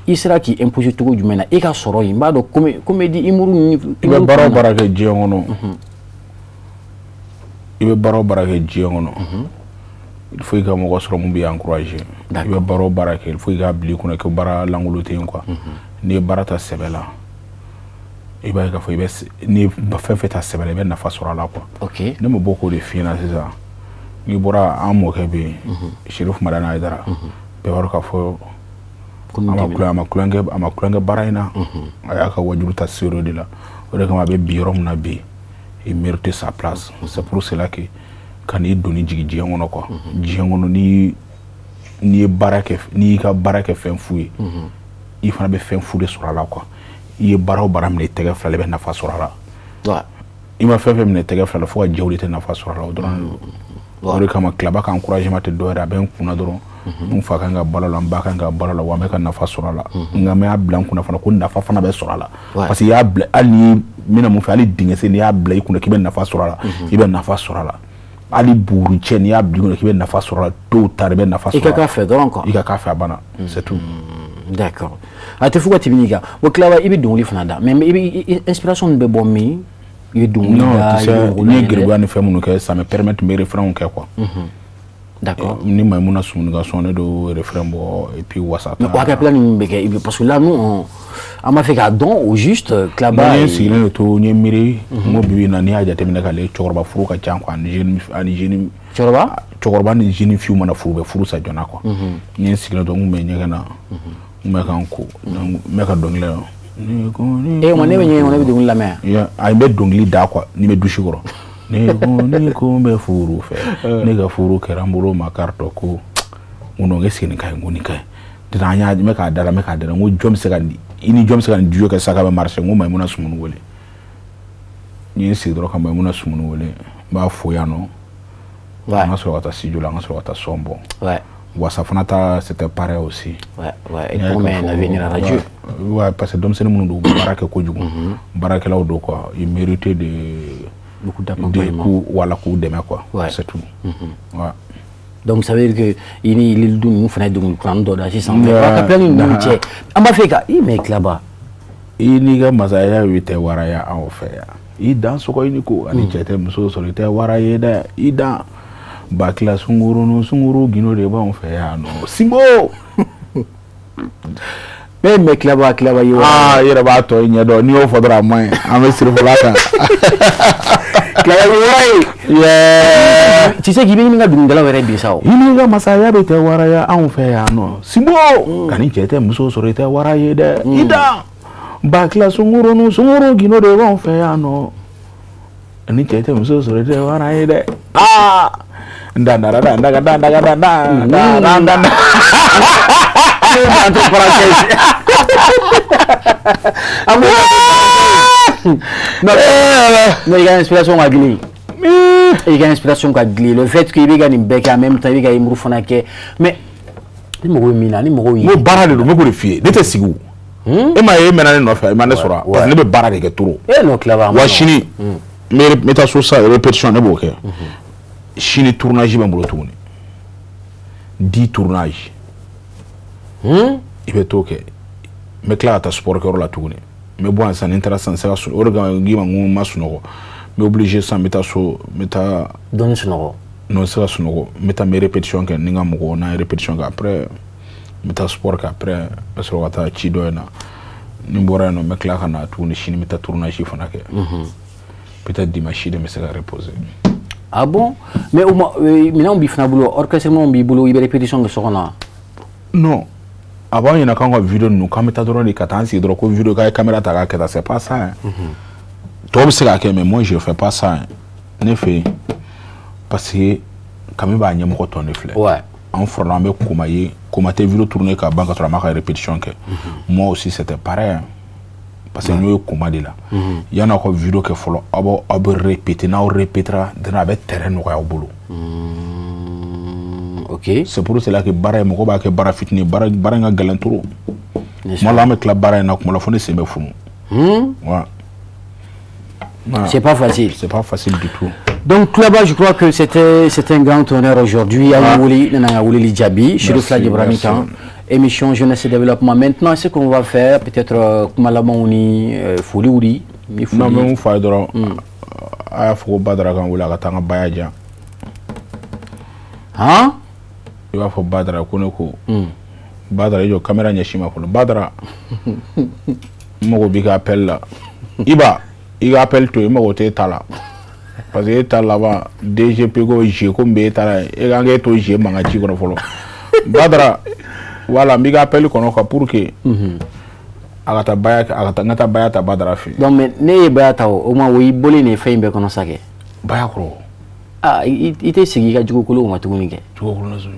I sera k'i imposer cogo jumɛn na i ka sɔrɔ yen? N b'a dɔn comédie humour ni I bɛ baara o baara kɛ diɲɛ kɔnɔ, i bɛ baara o baara kɛ diɲɛ kɔnɔ, il faut i ka mɔgɔ sɔrɔ mun b'i encourager. I bɛ baara o baara kɛ, il faut i k'a bila i kunna ko baara lankolon tɛ yen quoi. N'i ye baara ta sɛbɛ la, i b'a ye k'a fɔ i bɛ, n'i ye fɛn fɛn ta sɛbɛ la, i bɛ nafa sɔrɔ a la quoi. Ok. Ne ma bɔ k'o de f'i ɲɛna sisan. N'i bɔra, an mɔkɛ bɛ yen, Cherif Madani Hayidara, bɛɛ b'a dɔn k'a fɔ a ma kulonkɛ baara in na. A y'a ka wajulu ta sérieux de la. O de kama a bɛ bi yɔrɔ min na bi, il mérite sa place. C'est pour cela que ka n'i doni jigin diɲɛ kɔnɔ quoi. Diɲɛ kɔnɔ, n'i ye baara kɛ, n'i y'i ka baara kɛ fɛn fu ye, i fana bɛ fɛn fu de sɔrɔ a la quoi. I ye baara o baara minɛ i tɛgɛ fila la, i bɛ nafa sɔrɔ a la. I ma fɛn fɛn minɛ tɛgɛ fila la, fo ka diɲɛ wuli, i tɛ nafa sɔrɔ a la o dɔrɔn de don. O de kama Klaba ka encouragement tɛ dɔwɛrɛ ye, a bɛ n kunna dɔrɔn. N fa kan ka balo la, n ba kan ka balo la, wa n bɛ ka nafa sɔrɔ a la. Nka n y'a bila n kunna fana ko nafa fana bɛ sɔrɔ a la. Parce que i y'a bila, hali ni n bɛna mun fɛ, hali dingɛ sen, n'i y'a bila i kunna k'i bɛ nafa sɔrɔ a la, i bɛ nafa sɔrɔ a la. Hali bugurucɛ, n'i y'a bila i kunna k'i bɛ nafa sɔrɔ a la, tôt ou tard i bɛ nafa sɔrɔ a la. I ka k'a fɛ dɔrɔn quoi. I ka k'a fɛ, a banna, c'est tout. D'accord. A tɛ fo ka tɛmɛ nin kan. O Klaba, i bɛ dɔnkili fana da, mais i bɛ inspiration bɛ bɔ min? I bɛ dɔnkili da. Non, tu sais, n ye geribuya ni fɛn minnu kɛ, ça me permet n bɛ refrain kɛ quoi. D'accord. Ni Maïmouna Soumouni ka son, ne do refrain bɔ et puis Wasa. Mais o acapella ninnu bɛ kɛ, parce que là nous an b'a fɛ k'a dɔn au juste Klaba. Ne sigilen de to, n ye miiri, n ko bi bi in na, n'i y'a jateminɛ k'ale cɛkɔrɔba furu ka ca quoi, ani jeune, ani jeune. Cɛkɔrɔba? Cɛkɔrɔba ni jeune fille mana furu bɛ furu sa joona quoi. N ye n sigilen to n kun bɛ ɲɛgɛn na. N bɛ ka n ko n bɛ ka dɔnkili da. Ne ko ne bɛ ɲɛgɛn kɔnɔ ne bɛ dɔnkili lamɛn. A bɛ dɔnkili da quoi ni bɛ douche kɔrɔ. Ne ko ne ko n bɛ furu fɛ. Ne ka furu kɛra n bolo ma karitɔ ko. N ko est-ce que nin ka ɲi n ko nin ka ɲi. An y'a n bɛ k'a da la n bɛ k'a da la n ko jɔn bɛ se ka i ni jɔn bɛ se ka nin duo kɛ sisan k'a bɛ marcher n ko Mayimuna Sumunu wele. N ye n sigi dɔrɔn ka Mayimuna Sumunu wele n b'a fo yan nɔ. An ka sɔrɔ ka taa studio la an ka sɔrɔ ka taa son bɔ. Wasa fana ta c'était pareil aussi. Ouais, ouais, et pour un avenir radieux. Ouais, parce que denmisɛnnin minnu don u bɛ baara kɛ kojugu. Baarakɛlaw don quoi, ils méritaient de beaucoup d'accompagnement. Voilà k'u dɛmɛ quoi. C'est tout. Ouais. Donc ça veut dire que il ni Lil Dun ninnu fana ye dɔnkili kuranin dɔ da sisan. Mais acapella ni ninnu cɛ an b'a fɛ ka i mais Klaba. I n'i ka masaya i tɛ waraya anw fɛ yan. I dan sɔgɔ i ni ko ani cɛ tɛ muso sɔrɔ i tɛ wara ye dɛ i dan. Bakila sunguru sunguru gino de b'anw fɛ yan nɔ Simbo. Mais Klaba Klaba ye. Ah i yɛrɛ b'a tɔ i ɲɛ dɔn n'i y'o fɔ dɔrɔn a man ɲi an bɛ sirifɔla kan. Klaba ye wara ye. Yeah. Tu sais k'i bɛ ɲini ka dɔnkilidalaw yɛrɛ bi sa o. I n'i ka masaya bɛ tɛ waraya anw fɛ yan nɔ Simbo. Ka ni cɛ tɛ muso sɔrɔ i tɛ wara ye dɛ i dan. Bakila sunguru sunguru gino de b'anw fɛ yan nɔ. Ni cɛ tɛ muso sɔrɔ i tɛ wara ye dɛ. Ah. Da da da da da da da da da da da da. Entre parenthèses. Non, il y a une inspiration à gli. Il y a une inspiration à gli. Le fait qu'il y ait une bec en même temps, il y a une moufonake. Mais ni mɔgɔ min na ni mɔgɔ ye. N ko baara de don n bɛ k'o de f'i ye ne tɛ sigi o. E m'a ye e mɛnna ne nɔfɛ i ma ne sɔrɔ parce que ne bɛ baara de kɛ trop. E n'o tilala. Wa sini n bɛ taa so sisan répétition ne b'o kɛ. Sini tournage bɛ n bolo tuguni. 10 tournages. I bɛ t'o kɛ. N bɛ tila ka taa sport kɛyɔrɔ la tuguni. N bɛ bɔ yan sisan ni n taara sisan n se ka sunɔgɔ o de kama n k'i ma n ko n ma sunɔgɔ. N bɛ obligé sisan n bɛ taa so n bɛ taa. Dɔɔni sunɔgɔ. Non, n se ka sunɔgɔ n bɛ taa n bɛ répétition kɛ ni n ka mɔgɔw n'an ye répétition kɛ après n bɛ taa sport kɛ après n bɛ sɔrɔ ka taa ci dɔ in na. Ni n bɔra yen nɔ n bɛ tila ka na tuguni sini n bɛ taa tournage fana kɛ. Peut-être dimanche de n bɛ se ka reposer. Ah bon? Mais au moins, minɛnw b'i fana bolo, orchestre b'i bolo, i bɛ répétition kɛ so kɔnɔ. Non. A b'an ɲɛna k'an ka vidéo ninnu k'an bɛ taa dɔrɔn de ka taa an sigi dɔrɔn ko vidéo k'a ye caméra ta k'a kɛ tan c'est pas ça hein. Tɔw bɛ se k'a kɛ mais moi je fais pas ça hein. Ne fɛ yen parce que Kami b'a ɲɛmɔgɔ tɔn de filɛ. Ouais. An fɔrɔla an bɛ Koma ye Koma tɛ vidéo tourner ka ban ka sɔrɔ a m'a ka répétition kɛ. Moi aussi c'était pareil hein. Parce que n'o ye Koma de la. Yanni aw ka vidéo kɛ fɔlɔ aw bɛ répéter n'aw répétera dɔrɔn a bɛ terrain nɔgɔya aw bolo. Ok. C'est pour cela que baara in mɔgɔ b'a kɛ baara fitinin baara in ka gɛlɛn trop. Kuma la an bɛ tila baara in na kuma la fo ne sen bɛ funu. Ouais. C'est pas facile. C'est pas facile du tout. Donc là-bas, je crois que c'était un grand honneur aujourd'hui. Wuli Djabi, Chérifla Djibramikan, émission Jeunesse et Développement. Maintenant, ce qu'on va faire, peut-être Kumalamouni, Fouli Ouli. Non, mais on fait dɔrɔn. A y'a fɔ ko Badara kan wuli a ka taa n ka baya diyan. Han? I b'a fɔ Badara ko ne ko. Badara i jɔ caméra ɲɛsin ma fɔlɔ. Badara, n mago b'i ka appel la. Iba, i ka appel to yen, n mago t'e ta la. Parce que e ta laban DGP ko G ko min b'e ta la e kan k'e to G mankan ci kɔnɔ fɔlɔ. Badara, voilà n b'i ka appel kɔnɔ quoi pour que a ka taa baya a ka taa n ka taa baya ta Badara fɛ yen. Donc mais ne ye baya ta o ma o y'i bɔlen de ye fɛn in bɛɛ kɔnɔ sa kɛ. Baya kɔrɔ. Ah i tɛ segin i ka jogokolonw ma tuguni kɛ. Jogokolon na sɔrɔ.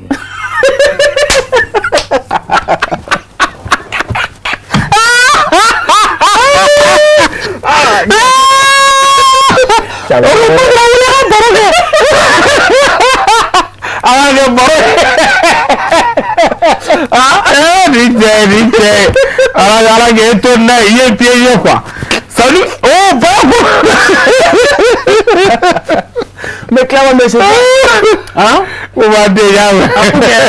Ni cɛ ala k'e to n'a ye i ye piégé quoi. Salut oh bravo. Mais clairement mais c'est hein o b'a déjà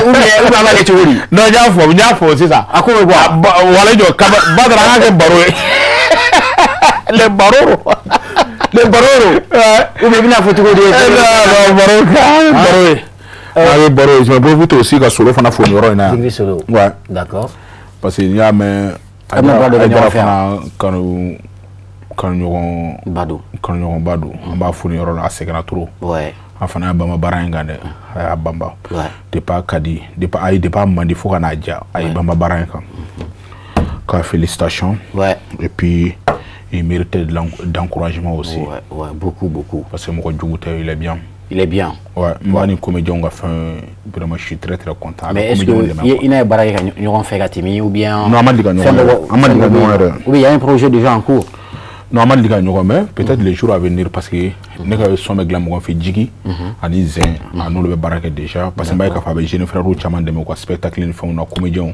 ou bien an b'a kɛ cogo di? Non n y'a fɔ sisan. A ko bɛ bɔ wala jɔ Badara an k'a kɛ baro ye. Les baro. Les baro. Ou bien i bɛna fɔ cogo di? Non baro baro ye. Ah oui, baro, je profite aussi ka Solo fana fo nin yɔrɔ in na yan. Djibril Solo. Ouais. D'accord. Parce que n'i y'a mɛn Aïdara fana kanu ɲɔgɔn ba don. An b'a fo nin yɔrɔ la a sɛgɛnna trop. Ouais. A fana y'a banba baara in kan dɛ, a y'a banba. Depuis a ka di, depuis ayi, depuis a man di fo ka n'a diya, a y'i banba baara in kan. Ka félicitations. Et puis il mérite d'encouragement aussi. Ouais, beaucoup, beaucoup. Parce que mɔgɔ jugu tɛ, il est bien. Il est bien. Ouais, moi ni comédien ka fɛn, vraiment je suis très très content. Mais est-ce que i n'a ye baara kɛ ka ɲɔgɔn fɛ ka tɛmɛ ou bien? Non, an ma deli ka ɲɔgɔn yɛrɛ. An ma deli ka ɲɔgɔn yɛrɛ. Ou bien il y a un projet déjà en cours? Non, an ma deli ka ɲɔgɔn mɛn, peut-être les jours à venir, parce que ne ka son bɛ dilan mɔgɔ fɛ, Jigi ani Zɛn, a n'olu bɛ baara kɛ déjà, parce que n b'a ye k'a fɔ a bɛ jeune frères caman dɛmɛ u ka spectacle ni fɛnw na, comédiens.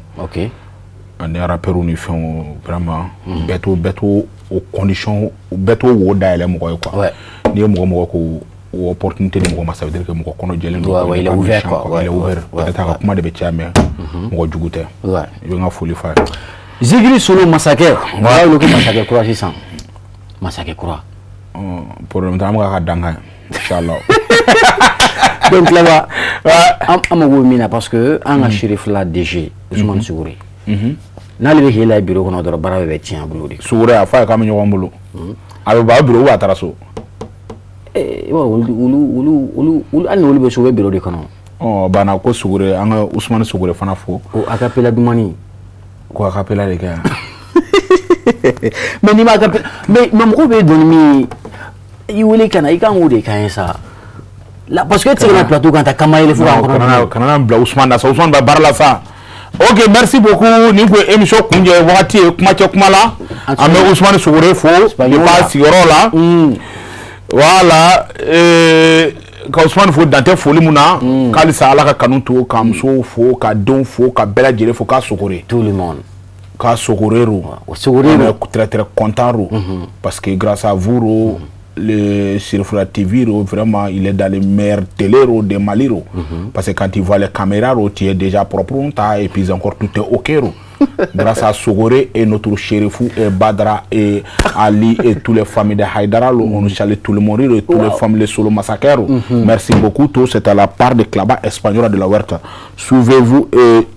Ani rappeurs ni fɛnw, vraiment bɛɛ t'o o condition, bɛɛ t'o wo dayɛlɛ mɔgɔ ye quoi. N'i ye mɔgɔ ko o opportunité di mɔgɔ ma, ça veut dire que mɔgɔ kɔnɔ jɛlen don. Ouais, il est ouvert quoi. Il est ouvert. Peut-être a ka kuma de bɛ caya, mais mɔgɔ jugu tɛ. I bɛ n ka foli f'a ye. Zigiri Solo Masakɛ. Wa wele ko Masakɛ kura sisan. Masakɛ kura. Problème tɛ, an bɛ ka dankan inchallah. Donc là, an mago bɛ min na, parce que an ka Cherifla DG Ousmane Sugure. N'ale bɛ k'e la bureau kɔnɔ dɔrɔn, baara bɛɛ bɛ tiɲɛ a bolo de. Sugure a f'a ye k'an bɛ ɲɔgɔn bolo. A bɛ bɔ a bureau ou a taara so? I b'a dɔn olu hali ni olu bɛ so, u bɛ bureau de kɔnɔ. Ɔ banna ko Sugure, an ka Ousmane Sugure fana fo. Ko acapella dumani. Ko acapella de kɛ yan. Mais n'i ma acapella, mais mɔgɔw bɛ dɔn ni min ye, i wele ka na, i kan k'o de k'an ye sa. La, parce que e tɛ se ka na plateau kan ta kama yɛlɛ fo k'an kɔnɔ. Kana na bila Ousmane na sa, Ousmane bɛ baara la sa. Ok, merci beaucoup. Nin kun ye émission kuncɛ wagati ye, kuma cɛ kuma la. An bɛ Ousmane Sugure fo depuis a sigiyɔrɔ la. Voilà, ka Ousmane fo dan tɛ foli mun na, k'alisa Ala ka kanu to, ka musow fo, ka denw fo, ka bɛɛ lajɛlen fo, k'a Sogore. Tout le monde. K'a Sogore ro. Sogore. On est très très content ro. Parce que grâce à vous ro, le Cherifla TV ro, vraiment il est dans les meilleures télé ro de Mali ro. Parce que quand tu vois les caméras ro, tu es déjà propre et puis encore tout est ok ro. Grâce à Sogore et notre Chérifou et Badra et Ali et tous les familles de Haïdara, on nous salue tout le monde et tous les familles de Solo Massacre. Merci beaucoup. Tout c'est à la part de Claba Espagnola de la Huerta. Suivez-vous et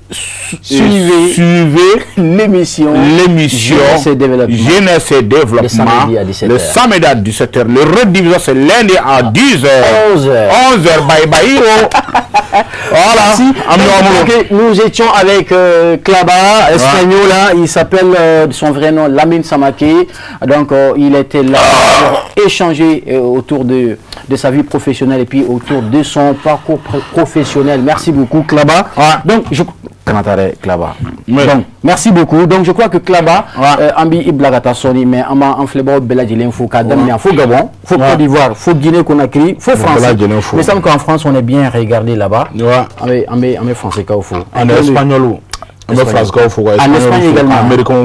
suivez l'émission Jeunesse et Développement. Jeunesse et Développement. Le samedi à 17h. Le rediffusion c'est lundi à 10h. 11h. 11h. Bye bye. Voilà. Merci. Nous étions avec Claba Espagnola. Il s'appelle son vrai nom Lamine Samaké. Donc il était là pour échanger autour de sa vie professionnelle et puis autour de son parcours professionnel. Merci beaucoup Claba. Donc je Claba. Oui. Donc, merci beaucoup. Donc, je crois que Claba, Ambi Iblagata Soni, mais Ama Anflebo Beladjilen, faut Kadam, faut Gabon, faut Côte d'Ivoire, faut Guinée-Conakry, faut France. Mais semble qu'en France, on est bien regardé là-bas. En français, En espagnol, en français, en Espagne également. Américain,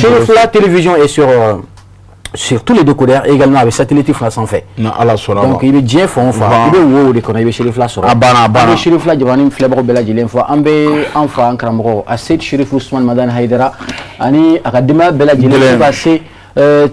Cherifla Télévision est sur tous les décodeurs, également avec satellite France en fait. Donc il est bien fort, il est wo de kɔnɔ, i bɛ Cherifla sɔrɔ. A banna, a banna. An bɛ Cherifla jabani filɛbagaw bɛɛ lajɛlen fɔ, an bɛ an fa an karamɔgɔ Aseyid Cherif Ousmane Madani Haïdara ani a ka denbaya bɛɛ lajɛlen fo ka se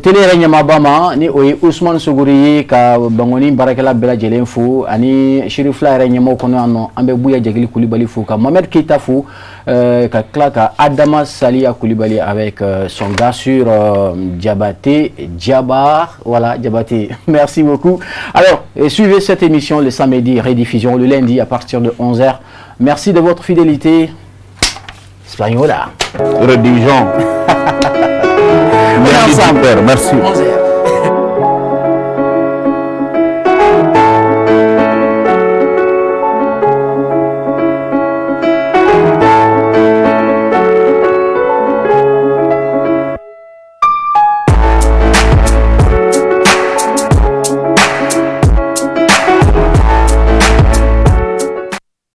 télé yɛrɛ ɲɛmaaba ma, ni o ye Ousmane Sogore ye, ka Bangoni baarakɛla bɛɛ lajɛlen fo, ani Cherifla yɛrɛ ɲɛmaaw kɔnɔ yan nɔ, an bɛ Buya Jagili Kulibali fo, ka Mohamed Keita fo, ka tila ka Adama Salia Kulibali avec son gars sur Diabaté, Diabar, voilà Diabaté. Merci beaucoup. Alors, et suivez cette émission le samedi, rediffusion le lundi à partir de 11h. Merci de votre fidélité. Espagnola. Rediffusion. Merci. Merci. 11h.